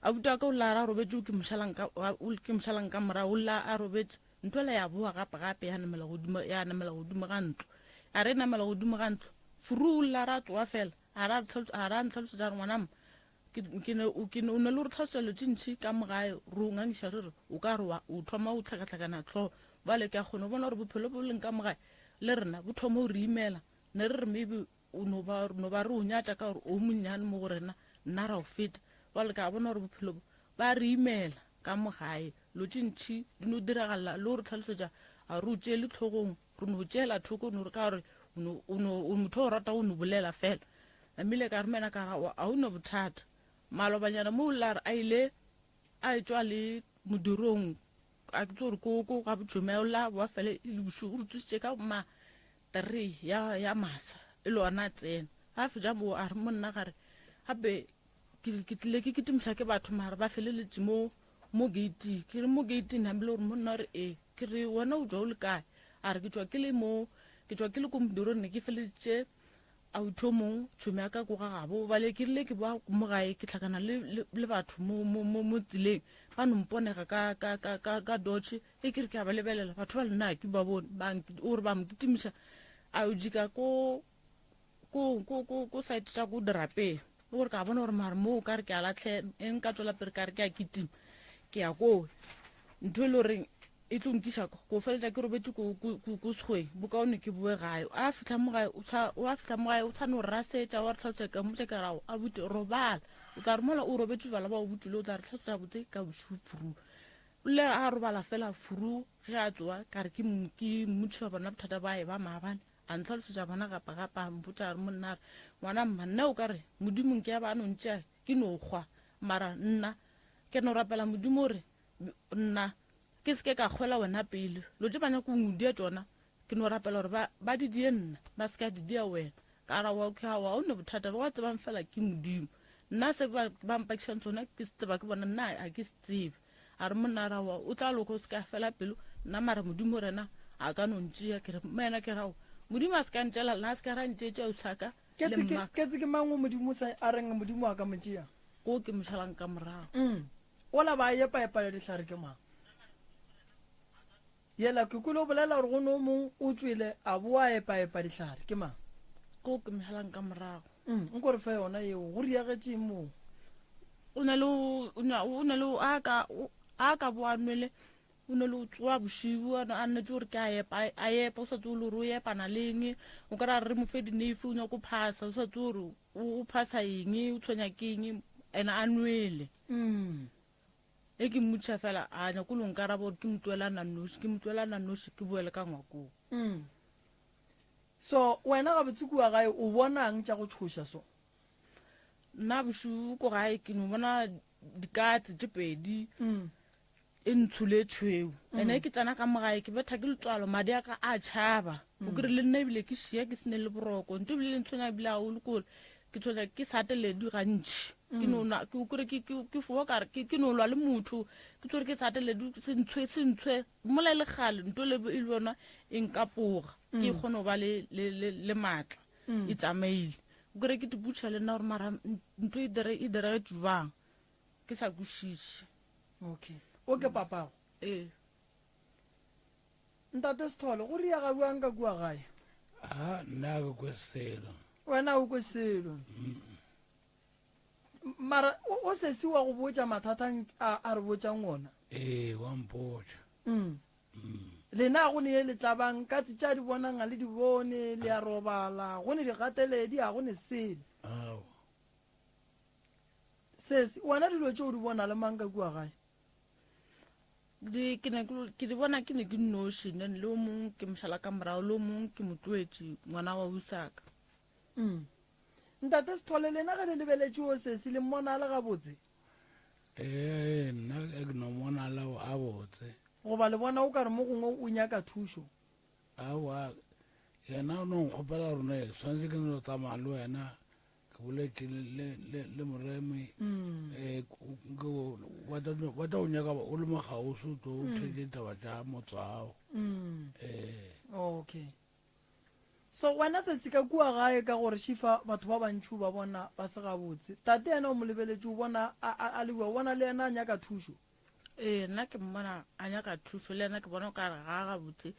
abuti wa ka o lla a robetše ke mošalang ka ke mošalang ka morago o lla a robetše ntho ela ya boa gape gape ya namela godimo ya namela godimo ga ntlo a re namela godimo ga ntlo furu o lla ra tsoa fela a ra a ra ntlhalosetša re ngwana mma ke ne o ke ne o ne le gore tlhaloselo tše ntši ka mo gae re o ngangiša re re o ka re o thoma o tlhakatlhakana tlhogo bale ke a kgona go bona gore bophelo bo leng ka mo gae le rena bo thoma o re imela ne re re maybe o no ba no ba re o nyatša ka gore o monnyane mo go rena nna ra o feta bale ka bona gore bophelo bo ba re imela ka mo gae lo tše ntši di no diragalela le gore tlhalosetša ga re o tšeele tlhogong re no tšeela thoko no re ka gore o motho o rata o no bolela fela. Namile ka romela ka ra a o no bothata. Malobanyana mo o lla re a ile a etšwa le modirong a ke tse gore ko ko ga botšhome o lla boa fela e le bošego o re tsositše ka ma 3 ya ya masa e le ona tsena ga fetša moo a re monna gare gape ke tlile ke kitimiša ke batho mara ba feleletše mo mo gating ke re mo gating namile gore monna re ee ke re wena o tšwa o le kae a re ke tšwa ke le mo ke tšwa ke le ko modirong ne ke feleditše auto mong tšhomi ya ka ko ga gabo bale ke rile ke boa mo gae ke tlhakana le batho mo tseleng ba no mponega ka dodge e ke re ke a ba lebelela batho ba le nna ke ba bone ore ba mo kitimiša a o jika ko ko site tša ko dirapeng gore ka bona gore mare moo ka re ke a latlhe e nka tswela pele ka re ke a kitima ke ya koo ntho e le goreng e tlo nkiša ko feletša ke robetše ko sekgweng bokaone ke boe gae a fitlha mo gae o a fitlha mo gae o tshwane o rasetša wa re tlhalosetša ka mmotša ka rago a bute robala o tla re mola o robetše jala ba o butile o tla re tlhalosetša botse ka bošego furu o le a robala fela furu ge a tsoa ka re ke mmotšiša bona bothata ba e ba maabane a ntlhalosetša bona gape gape a mpotša a re monna a re ngwana mma nna o ka re modimo nke ya ba a no ntšea ke no kgwa mara nna ke no rapela modimo gore nna ke seke ka kgwela wena pele lo tše ba nyako o dia tšona ke no rapela gore ba ba di die nna ba se ka di dia wena ka ra wa okay wa o ne bothata ba tsebang fela ke modimo nna se ba ba mpakišang tsona ke se tseba ke bona nna a ke se tsebe a re monna ra wa o tla loka o se ka fela pelo nna mara modimo rena a ka no ntšea ke re mena ke rao modimo a se ka ntšela nna a se ka ra ntšetša o saka le mmaka ke tse ke mang o modimo sa a reng modimo a ka mo tšea ko ke mošalang ka morago Ola ba epa-epala dihlare ke mang? Yela ke kwele o bolela gore go ne o mongwe o tšwele a boa a epa-epa dihlare ke mang? Ko ke mošalang ka morago. Nko re fe yona yeo, go riagetšeng moo? O na le o na le a ka A ka bo a nwele o ne le o tsoa bošibu a a nnetse gore ke a epa a epa o sa tsebe le gore o epana leng o ka ra re mo fe dineifi o nyako phasa o sa tsebe gore o phasa eng o tshwenya ke eng ene a nwele mm. e ke mmotšiša fela a nyako lo nkaraba gore ke mo tloela na noši ke mo tloela na noši ke boele ka ngwakong mm. So wena gabotse kua gae o bonang tša go tšhoša so? Nna bošego ko gae ke no bona dikatse tše pedi mm. e ntsho le tšhweu mm. ene ke tsena ka mogae ke betha ke letswalo madi a ka a tšhaba o mm. kry le nna ebile ke šia ke sene le boroko nto ebile le ntshwenya ebile a o le kole ke tshwenya ke sa teledi gantši ke no na ke kore ke ke fo ka ke ke no lwa le motho ke tsore ke sa teledi se ntshwe se ntshwe mola le gale nto le e le yona e nkapoga ke kgone go ba le le le matla e tsamaile o kry ke diputšha le nna gore mara ntho e dire e diragetše jwang ke sa kwešiše. Okay. O ke papago? Ee. Ntate Sethole, go riega bjang ka kua gae? A nna ke kwe selo. Wena o kwe selo. Mara o sesi wa go botša mathata a a re botšang ona? Ee, wa mpotša. Mm. Lena go ne ye le tlabang, katse tša di bonang ga le di bone, le a robala, go ne digateledi, ga go ne selo. Aowa. Sesi, wena dilo tše o di bona le mang ka kua gae? Di, ke ne ke di bona ke ne ke nnoši, then le o mongwe ke mo šala ka morago, le o mongwe ke mo tloetše, ngwana wa usaka. Mm. Ntate Sethole, lena ge le lebeletše o sesi, le mmona a le gabotse? Ee, nna ke no mona le a botse. Goba le bona o ka re mo gongwe o nyaka thušo? Aowa, yena o no nkgopela gore ne swanetše ke no tsamaya le wena ke boletše le, le, le moremi mm. eh, ba tla o nyaka o le mo kgauswi o tlo o mm. thetse taba tša motswao mm. eh. Okay. So wena sesi ka kua gae ka gore šifa batho ba bantši o ba bona ba se gabotse. Tate yena o mo lebeletše o bona a, a, a le bua, o bona le yena a nyaka thušo. Ee, nna ke mmona a nyaka thušo le yena ke bona o ka re ga gabotse.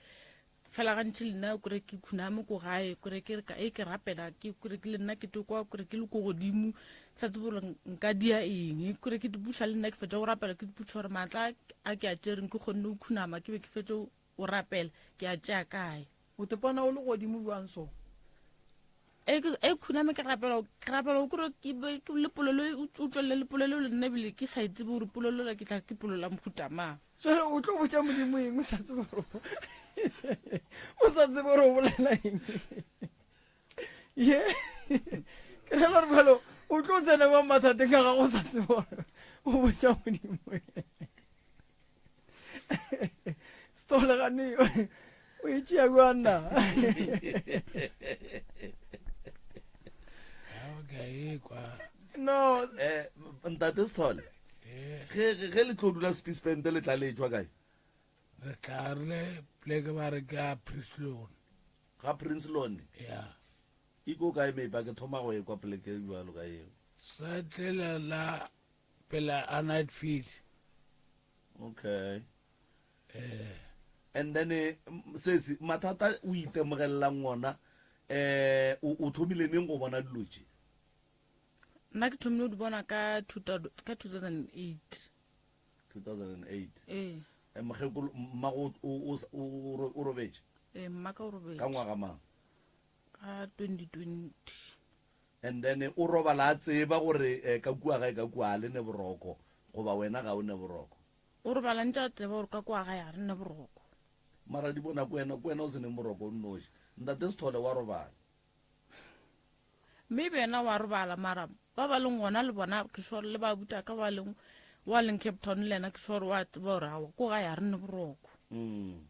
Fela gantši le nna kore ke khuname ko gae kore ke re ka e ke rapela ke kore ke le nna ke tokwa kore ke le ko godimo ke sa tsebe gore nka dia eng kore ke dipuša le nna ke fetša go rapela ke dipuša gore maatla a ke a tšereng ke kgonne go khunama ke be ke fetše O rapela, ke a tšea kae? O tepona o le godimo bjang so? E ke e khuname ke rapela, ke rapela o kore ke be ke le polelo e, o tšwelele le polelo le nna ebile ke sa e tsebe gore polelo la ke tla ke polelo la mohuta mang. Jwale o tlo botša Modimo eng o sa tsebe gore o sa tsebe gore o bolela eng? Ye ke rela gore bjalo o tlo tsena bjang mathateng a gago o sa tsebe gore o botša Modimo eng? Setolegane o e tšea bjang na? No. Eh, ntate Sethole. Ge ge le tlo dula Spispente le tla le tšwa kae? Re tla re le pleke ba re ka Prince Ga Prince Lone. Ya. Iko kae meipa ke thoma go ekwa pleke jwalo ka eo. Sa tlela la pela a night feed. Okay. Eh. And then eh, sesi mathata o itemogelelang ona eh o thomile neng go bona dilo tše? Nna ke thomile go di bona ka 2008. 2008. Ee. Eh, mokgekolo mmago o robetše? Ee, mmaka o robetše. Ka ngwaga mang? Ka 2020. And then o robala a tseba gore eh, ka kua gae ka kua a le ne boroko goba wena ga o ne boroko. O robala ntse a tseba gore ka kua gae ga re ne boroko. Mara di bona ko wena, ko wena o se neng boroko o nnoši. Ntate Sethole wa robala. Maybe yena wa robala mara ba ba leng gona le bona ke sure le ba butaka ba leng wa leng Cape Town le yena ke sure wa tseba gore aowa ko gae ga re ne boroko. Mm.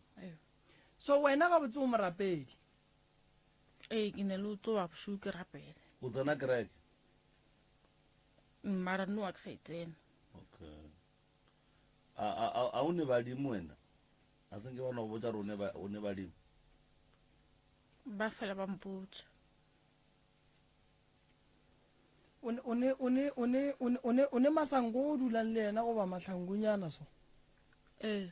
So wena gabotse o morapedi? Ee, ke ne le o tsoga bošego ke rapele. O tsena kereke? Mm, mara no a ke sa e tsena. Okay. A a a a o ne badimo wena? A se nke ba no botša gore o ne badimo? Ba fela ba mpotša. O ne o ne o ne o ne o ne o ne masango o dulang le yena goba mahlangunyana so? Ee.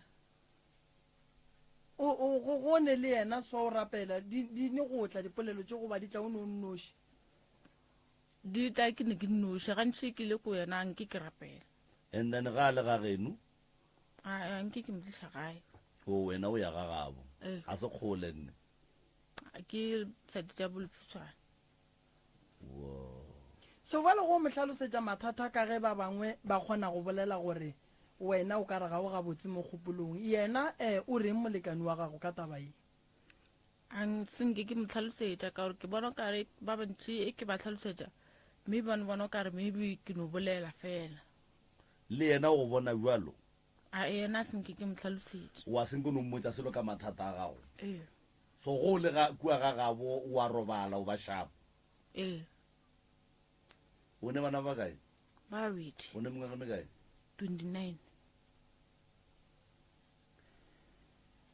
O, o, go, go ne le yena so o rapela, di, di ne go tla dipolelo tše goba di tla o ne o nnoši? Di tla ke ne ke nnoši, gantši ke le ko yena nke ke rapela. And then ga a le ga geno? A nke ke mo tliša gae. O wena o ya ga gabo. Ee. Ga se kgole nne. Ke sadi tša bolefutshwane. Wo. So bjale go mo hlalosetša mathata ka ge ba bangwe ba kgona go bolela gore wena o ka re ga o gabotse mo kgopolong. Yena eh o reng molekani wa gago ka taba ye? A se nke ke mo hlalosetša ka gore ke bona o kare ba bantši e ke ba hlalosetša mme ba no bona o kare maybe ke no bolela fela. Le yena o go bona bjalo? A yena a se nke ke mo hlalosetša. Wa se nke o no mmotša selo ka mathata a gago? Ee. So go o le ga kua ga gabo o a robala o ba sharp? Ee. O ne bana ba bakae? Ba babedi. O ne mengwaga mekae? 29.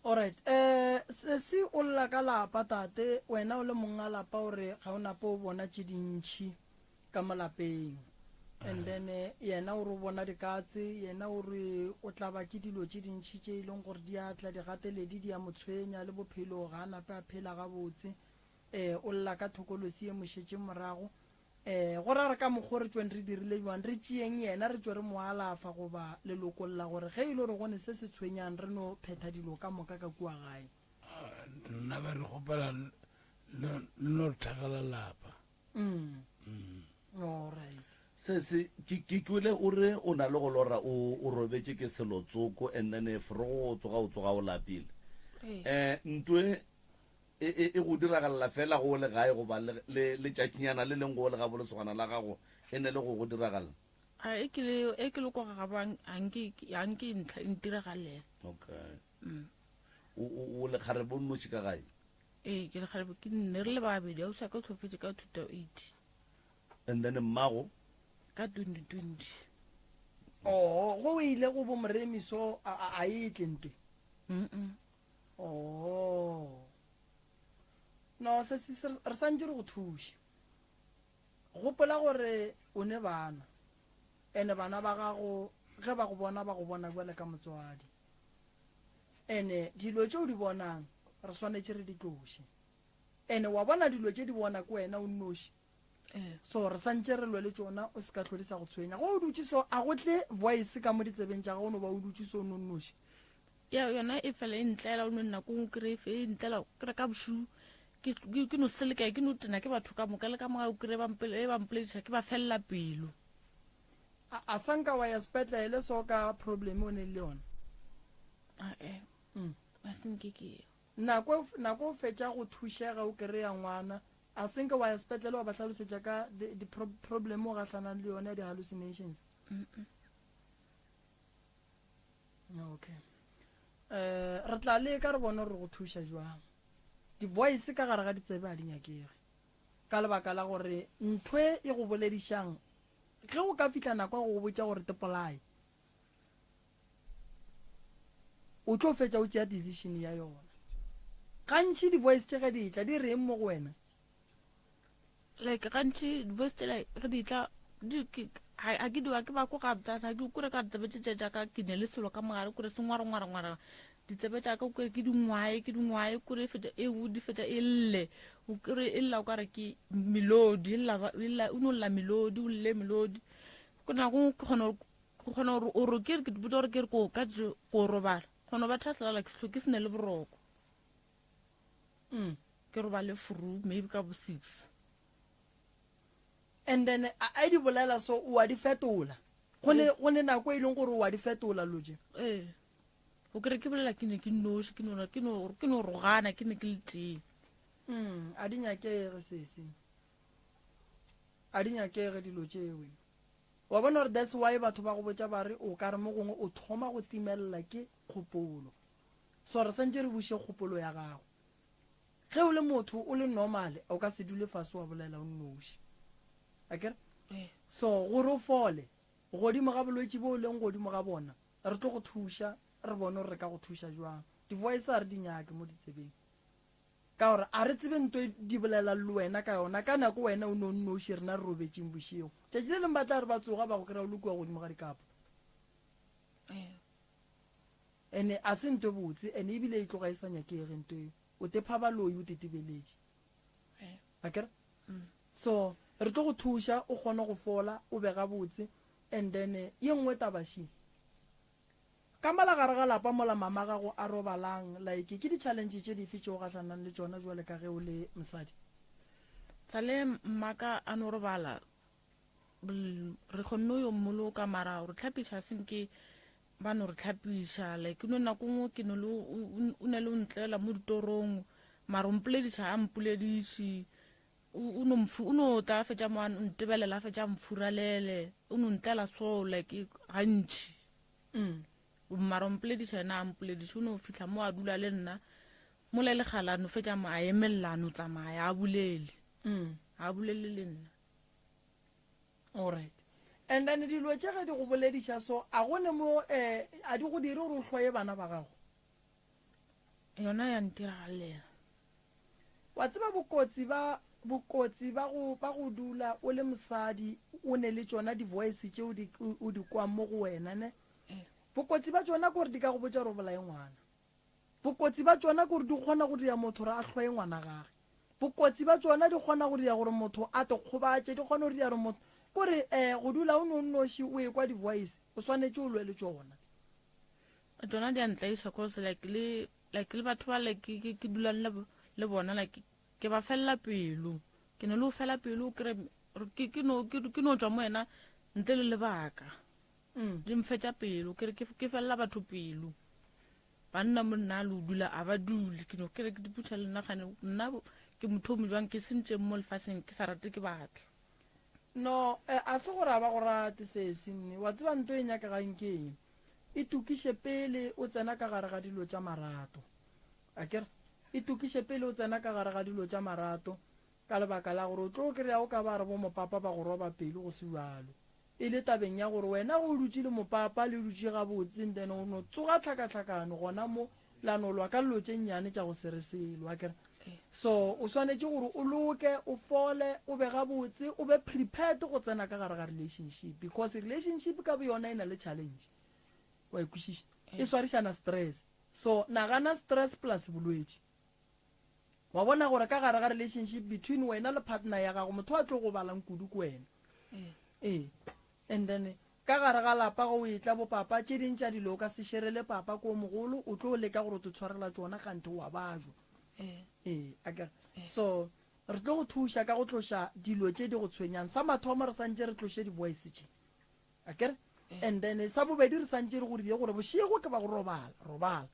Alright, eh sesi o lla ka lapa tate, wena o le monga lapa o re ga o nape o bona tše dintšhi ka mo lapeng. And then eh, yena o re o bona dikatse, yena o re o tlaba ke dilo tše dintšhi tše e leng gore di a tla digateledi di a mo tshwenya le bophelo ga a nape a phela gabotse. Eh o lla ka thokolosi e mo šetše morago. Ee, go ra re ka mokgo re tšweng re dirile bjang, re tšeeng yena re tšwe re mo alafa goba le lokolla gore ge e le gore go ne se se tshwenyang re no phetha dilo ka moka ka kua gae. Nna be re kgopela le no re thekgela lapa. Mm. Alright. Se se ke ke kwele o re o na le go lora o o robetše ke selo tsoko and then forogo o tsoga o tsoga o lapile. Ee. Eh ntwe E, e, e go diragalela feela go o le gae goba le, le letšatšinyana le leng go o le gabo lesogana la gago e ne le go go diragalela? A e ke le, e ke le kwa ga gabo a nke, a nke e ntlha, e ntiragalela. Okay. O, o, o lekgarebe o nnoši ka gae? Ee, ke lekgarebe, ke nne, re le babedi, ausi wa ka o hlokofetše ka 2008. And then mmago? Ka 2020. Oh, go o ile go bo Moremi so a, a, a e tle ntwe? Mm-mm. Oh. No, se se re santse re go thuše. Gopola gore o ne bana. Ene bana ba gago ge ba go bona ba go bona bjale ka motswadi. Ene dilo tše o di bonang re swanetše re di tloše. Ene wa bona dilo tše di bona ke wena o nnoši. Eh. So re santše re lwe le tšona o se ka hlodi sa go tshwenya. Go o dutše so a go tle voice ka mo ditsebeng tša gago o no ba o dutše so o no nnoši. Ya yona e fela e ntlela o no nako o kry e e ntlela kry ka bošuu ke ke no seleka ke no tena ke batho ka moka le ka moga o kry ba mpele ba mpolediša ke ba felela pelo. A a sanka wa ya sepetlele so ka problem o ne le yona. A eh. Mm. A senke ke ye. Nako nako o fetša go thušega o kry-a ngwana a senke wa ya sepetlele wa ba hlalosetša ka the, the pro problem o gahlanang le yona ya di-hallucinations. Mm -mm. Okay. Eh, re tla leka re bone gore go thuša jwang. Di-voice ka gare ga ditsebe ga di nyakege. Ka lebaka la gore ntho e e go boledišang ge go ka fihla nako ya go go botša gore tepolae o tlo fetša o tšea decision ya yona. Gantši di-voice tše ge di etla di reng mo go wena? Like gantši di-voice tsela ge di tla ga ke diwa ke ba ko ga btsana ke kore ka ditsebe tše tša ka ke ne le selo ka mogare kore se ngwara ngwara ngwara ditsebe tša ka kore ke dingwae ke dingwae kore e feta e di feta e lle o kore e lla o kare ke melodi e lla e lla o no lla melodi o lle melodi ko nako ke kgona ke kgona gore o re ke ke botsa gore ke re ko ka ko robala kgona ba thasela ke ke sene le boroko Ke robale furu maybe ka bo 6. And then a di bolela so o a di fetola. Go ne go ne nako e leng gore o a di fetola loje. Ee. O kere ke bolela ke ne ke noši ke no ke no ke no rogana ke ne ke le tee. A di nyakege sesi. A di nyakege dilo tšewe. Wa bona gore that's why batho ba go botša ba re o ka re mo gongwe o thoma go timelela ke kgopolo. So re santše re buše kgopolo ya gago. Ge o le motho o le normal o ka se dule fase wa bolela o nnoši. Akere? So gore o fole godimo ga bolwetši bo o leng godimo ga bona, re tlo go thuša re bone gore re ka go thuša jwang. Di-voice ga re di nyake mo ditsebeng. Ka gore a re tsebe nto e di bolelang le wena ka yona ka nako wena o ne o nnoši rena re robetšeng bošego. Tšatši le leng ba tla re ba tsoga ba go kry-a o le kua godimo ga dikapo. Ene a se nto botse ene ebile e tloga e sa nyakege nto eo. O tepha baloi o tetebeletše. Akere? So re tlo go thuša o kgone go fola o be gabotse and then ye nngwe taba še. Ka mola gare ga lapa mola mama gago a robalang, like ke di-challenge tše dife tše o gahlanang le tšona jwale ka ge o le mosadi? Sale mmaka a no robala re kgonne yo mmoloka mara re tlhapiša senke ba no re tlhapiša like no nako nngwe ke no le o ne le o ntlela mo ditorong mara o mpolediša a mpolediše o no o no tla fetša mo a ntebelela a fetša mfuralele o no ntlela so like gantši mm. mara o mpolediša ena a mpolediše o no fitlha mo a dula le nna mola le gala no fetša mo a emelela no tsamaya a bolele mm. a bolele le nna alright and then dilo tše ge di go bolediša so a go ne mo um a di go dire gore o hloye bana ba gago yona ya ntiragalela Wa tseba bokotsi ba, bokotsi ba go, ba go dula o le mosadi o ne le tšona di-voice tše o di, o di kwang mo go wena, ne? Bokotsi ba tšona ke gore di ka go botša gore o bolaye ngwana. Bokotsi ba tšona ke gore di kgona go dira motho gore a hloye ngwana gage. Bokotsi ba tšona di kgona go dira gore motho a te kgobatše, di kgona go dira gore motho, kore um go dula o ne o nnoši o ekwa di-voice, o swanetše o lwe le tšona. Tšona di a ntlaiša cause like le like le batho ba like ke ke dulang le le bona like ke ba felela pelo ke ne le o fela pelo kre ke ke no ke no tswa mo yena ntle le lebaka mm. di mfetša pelo ke re ke felela batho pelo banna mo nna le o dula a ba dule ke no ke re ke diputša le nna gane nna ke motho o mo jwang ke sentšeng mo lefaseng ke sa rate ke batho no eh, a se gore a ba go rate sesi nne wa tseba nto e nyakegang ke eng Itokiše pele o tsena ka gare ga dilo tša marato. Akere? Itokiše pele o tsena ka gare ga dilo tša marato, ka lebaka la gore o tlo kry-a o ka ba re bo mopapa ba go roba pelo go se bjalo. E le tabeng ya gore wena ge o dutše le mopapa le dutše gabotse and then o no tsoga tlhakatlhakano gona mo la no lwa ka dilo tše nnyane tša go se re selo. Akere? So o swanetše gore o loke, o fole, o be gabotse, o be prepared go tsena ka gare ga relationship because relationship ka boyona e na le challenge. Wa e kwešiša? E swarišana stress. So nagana stress plus bolwetši. Wa bona gore ka gare ga relationship between wena le partner ya gago motho a tlo go balang kudu ke wena. Ee. And then ka gare ga lapa ge o etla bo papa tše ding tša dilo o ka se sherele papa ko mogolo o tlo leka gore o tlo tshwarela tšona kganthe wa bajwa. Ee, akere. So re tlo go thuša ka go tloša dilo tše di go tshwenyang. Sa mathomo re santše re tloše di-voice tše. Akere? And then sa bobedi re santše re go rile gore bošego ke ba go robala, robala.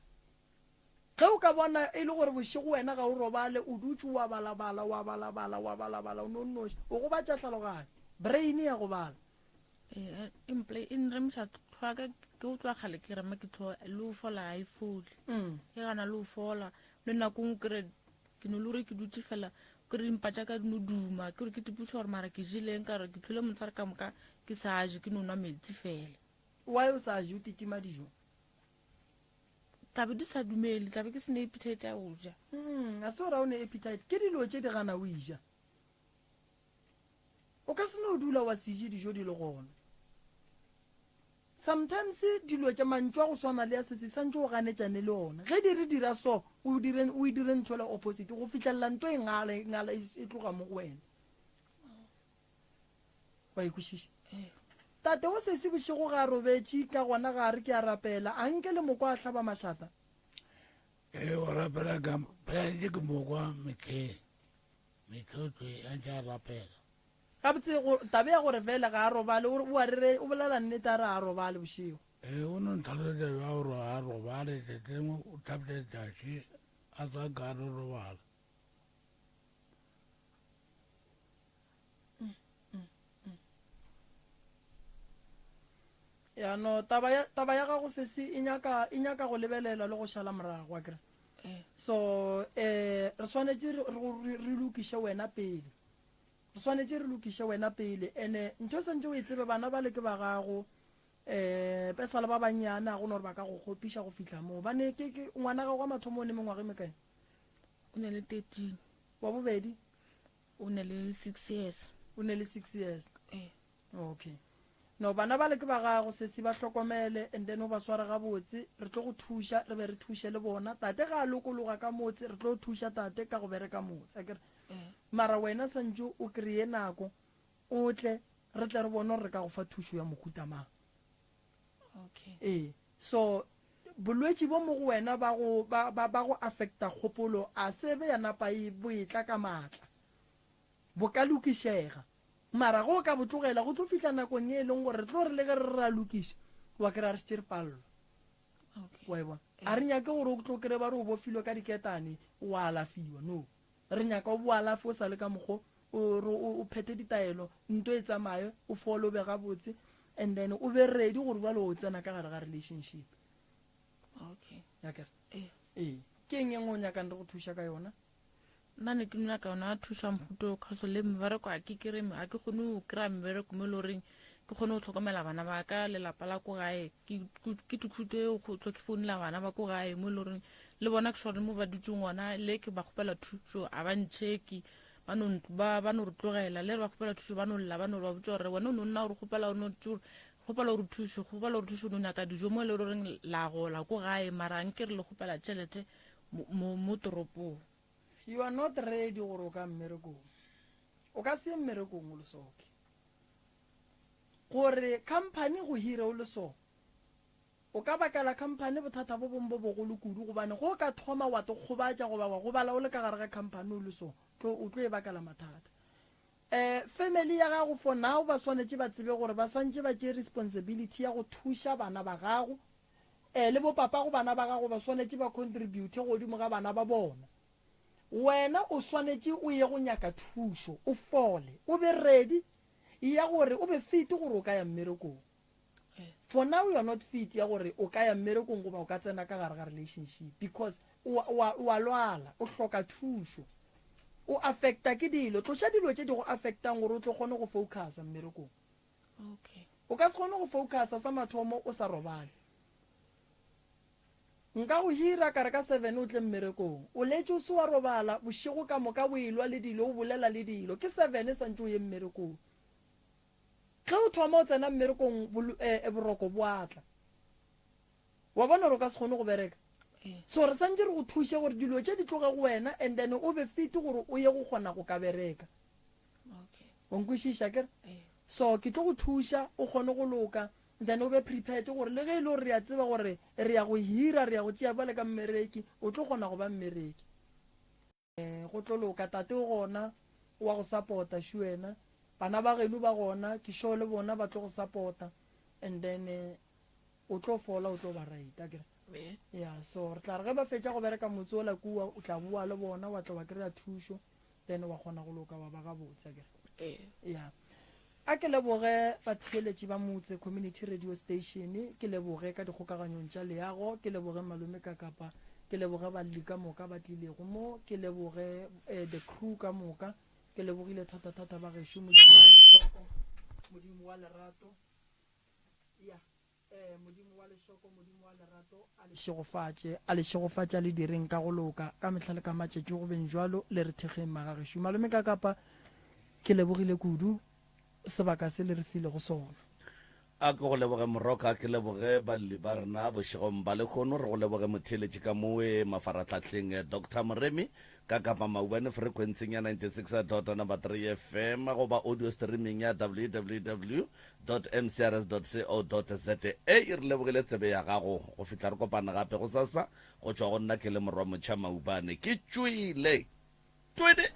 Ge o ka bona e le gore bošego wena ga o robale, o dutše wa balabala, wa balabala, wa balabala, o no nnoši, o gobatša hlaloganyo, brain ya gobala. Ee, e mple e nremiša tlhoa ka ke o tloa kgale ke rema ke tlhoa le o fola ga e fole mm. e gana le o fola le nako nngwe kere ke no le gore ke dutse fela kere dimpa tša ka di no duma ke gore ke tipuša gore mara ke jeleng ka gore ke tlhole motshware ka moka ke sa je ke no nwa metsi fela why o sa je o titima dijo tlabe di sa dumele tlabe ke se ne appetite ya go ja mm, a se ora o ne appetite ke dilo tše di gana o ija o ka se no dula wa se je dijo di le gona sometimes dilo tša mantšu a go swana le ya sese santse o ganetšane le ona ge di re dira so o dire o e dire ntho le opposite go fihlelela nto e ngala e ngala e, e tloga mo go wena wa e kwešiša tate o sese bošego ga a robetše ka gona ga a re ke a rapela a nke le moko a hlaba mašata ee o rapela ka phela ke mokwa metlheng metsotso a ntse a rapela gabotse tabe ya gore fele ga a robale o a rere o bolela nnete a re a robale bošego ee o no ntlhalosetsa jwa gore a robale tšatši lengwe o tlhapisa letšatši a sa ka a robala Ya no taba ya taba ya gago sesi e nyaka e nyaka go lebelelwa le go šala morago akere. Eh. So eh re swanetše re re re lokiše wena pele. Re swanetše re lokiše wena pele ene ntho e santse o e tsebe bana ba le ke ba gago eh be sa le ba bannyane a go no gore ba ka go kgopiša go fihla moo. Bane ke ke ngwana gago wa mathomo o ne mengwaga e mekae? O ne le 13. Wa bobedi? O ne le 6 years. O ne le 6 years. Eh. Okay. No bana bale ke ba gago sesi ba hlokomele and then o ba sware gabotse re tlo go thuša re be re thuše le bona tate ga a lokologa ka motse re tlo thuša tate ka go bereka motse akere eh. mara wena santse o kry-e nako o tle re tle re bone gore re ka go fa thušo ya mohuta mang okay ee so Bolwetši bo mo go wena ba go, ba, ba, ba go affecta kgopolo, a se be ya napa e, bo etla ka maatla. Bo ka lokišega. Mara ge o ka bo tlogela, go tlo fihla nakong ye e leng gore re tlo re le ge re re ra lokiša, wa kry-a re šetše re palelwa. Wa e bona? A re nyake gore o tlo kry-e ba re o bofilwe ka diketane, wa alafiwa. No. Re nyaka o bo alafe o sa le ka mokgo, o re o, o phethe ditaelo, nto e tsamaye, o fole o be gabotse, and then o be ready gore bjale o tsena ka gare ga relationship. Okay. Ya kere? Ee. Ee. Ke eng e nngwe o nyakang re go thuša ka yona? Nna ne ke nyaka yona thuša mohuta o cause le mebereko a ke kry a ke kgone go kry-a mebereko mo e le goreng ke kgone go tlhokomela bana ba ka lelapa la ko gae ke thukhute go tlo ke founela bana ba ko gae mo e le goreng le bona ke sure mo ba dutseng gona le ke ba kgopela thušo a ba ntšheke ba no ba ba no re tlogela le re ba kgopela thušo ba no lla ba no ba botsa gore wena o no nna o re kgopela o no kgopela o re thušo kgopela o re thušo o no nyaka dijo mo e le goreng la gola ko gae mara nke re le kgopela tšhelete mo mo toropong. You are not ready gore o ka mmerekong. O ka se ye mmerekong o le so okay. Gore company go hire o le so, o ka bakela company bothata bo bongwe bo bogolo kudu gobane ge o ka thoma wa te kgobatša goba wa gobala o le ka gare ga company o le so, tlo o tlo e bakela mathata. Eh family ya gago for now ba swanetše ba tsebe gore ba santše ba tšee responsibility ya go thuša bana ba gago Ee, le bopapago bana ba gago ba swanetše ba contribute godimo ga bana ba bona. Wena o swanetše o ye go nyaka thušo, o fole, o be ready ya gore o be fit gore o ka ya mmerekong. For now you are not fit ya gore o ka ya mmerekong goba o ka tsena ka gare ga relationship because o a, o a lwala, o hloka thušo. O affecta ke dilo, tloša dilo tše di go affectang gore o tlo kgone go focusa mmerekong. Okay. O ka se kgone go focusa sa mathomo o sa robale. Nka go hira ka re ka seven o tle mmerekong. O letše o se wa robala bošego ka moka o elwa le dilo o bolela le dilo. Ke seven santše o ye mmerekong. Ge o thoma o tsena mmerekong eh, boroko bo a tla. Wa bona gore o ka se kgone go bereka. So re santše re go thuše gore dilo tše di tloge go wena and then o be fit gore o ye go kgona go ka bereka. Wa nkwešiša akere? So ke tlo go thuša o kgone go loka then o be prepared gore le ge e le gore re a tseba gore re ya go hira re ya go tšea bjale ka mmereki o tlo kgona go ba mmereki. Go tlo loka tate o gona wa go support-a sure bana ba geno ba gona ke sure le bona ba tlo go support-a and then o tlo fola o tlo ba right akere. Ya so re tla re ge ba fetša go bereka motse ola kua o tla boa le bona wa tla wa kry-a thušo. Then wa kgona go loka wa ba gabotse akere. Ee. Ya. A ke leboge batheeletši ba Motse Community Radio Station, ke leboge ka dikgokaganyong tša leago, ke leboge Malome Kakapa, ke leboge balli ka moka ba tlilego mo, ke leboge eh, the crew ka moka, ke lebogile thata-thata ba gešo, Modimo wa lešoko, Modimo wa lerato. Ya. Ee, Modimo wa lešoko, Modimo wa lerato, a le šegofatše, a le šegofatše, a le direng ka go loka, ka mehla le ka matšatši, go beng bjalo, le re thekgeng magagešo. Malome Kakapa, ke lebogile kudu sebaka se le re filego sona. A ke go leboge Moroka, ke leboge balli ba rena bošegong ba lehono, re go leboge motheeletši ka mowe mafarahlahleng Doctor Moremi ka Kapa Maubane frequency-ing ya 96 dot number 3 FM goba audio streaming ya www dot mcrs dot co dot za. Re lebogile tsebe ya gago go fihla re kopana gape gosasa. Go tšwa go nna ke le Morwa Motšha Maubane, ke tšwele. Twene!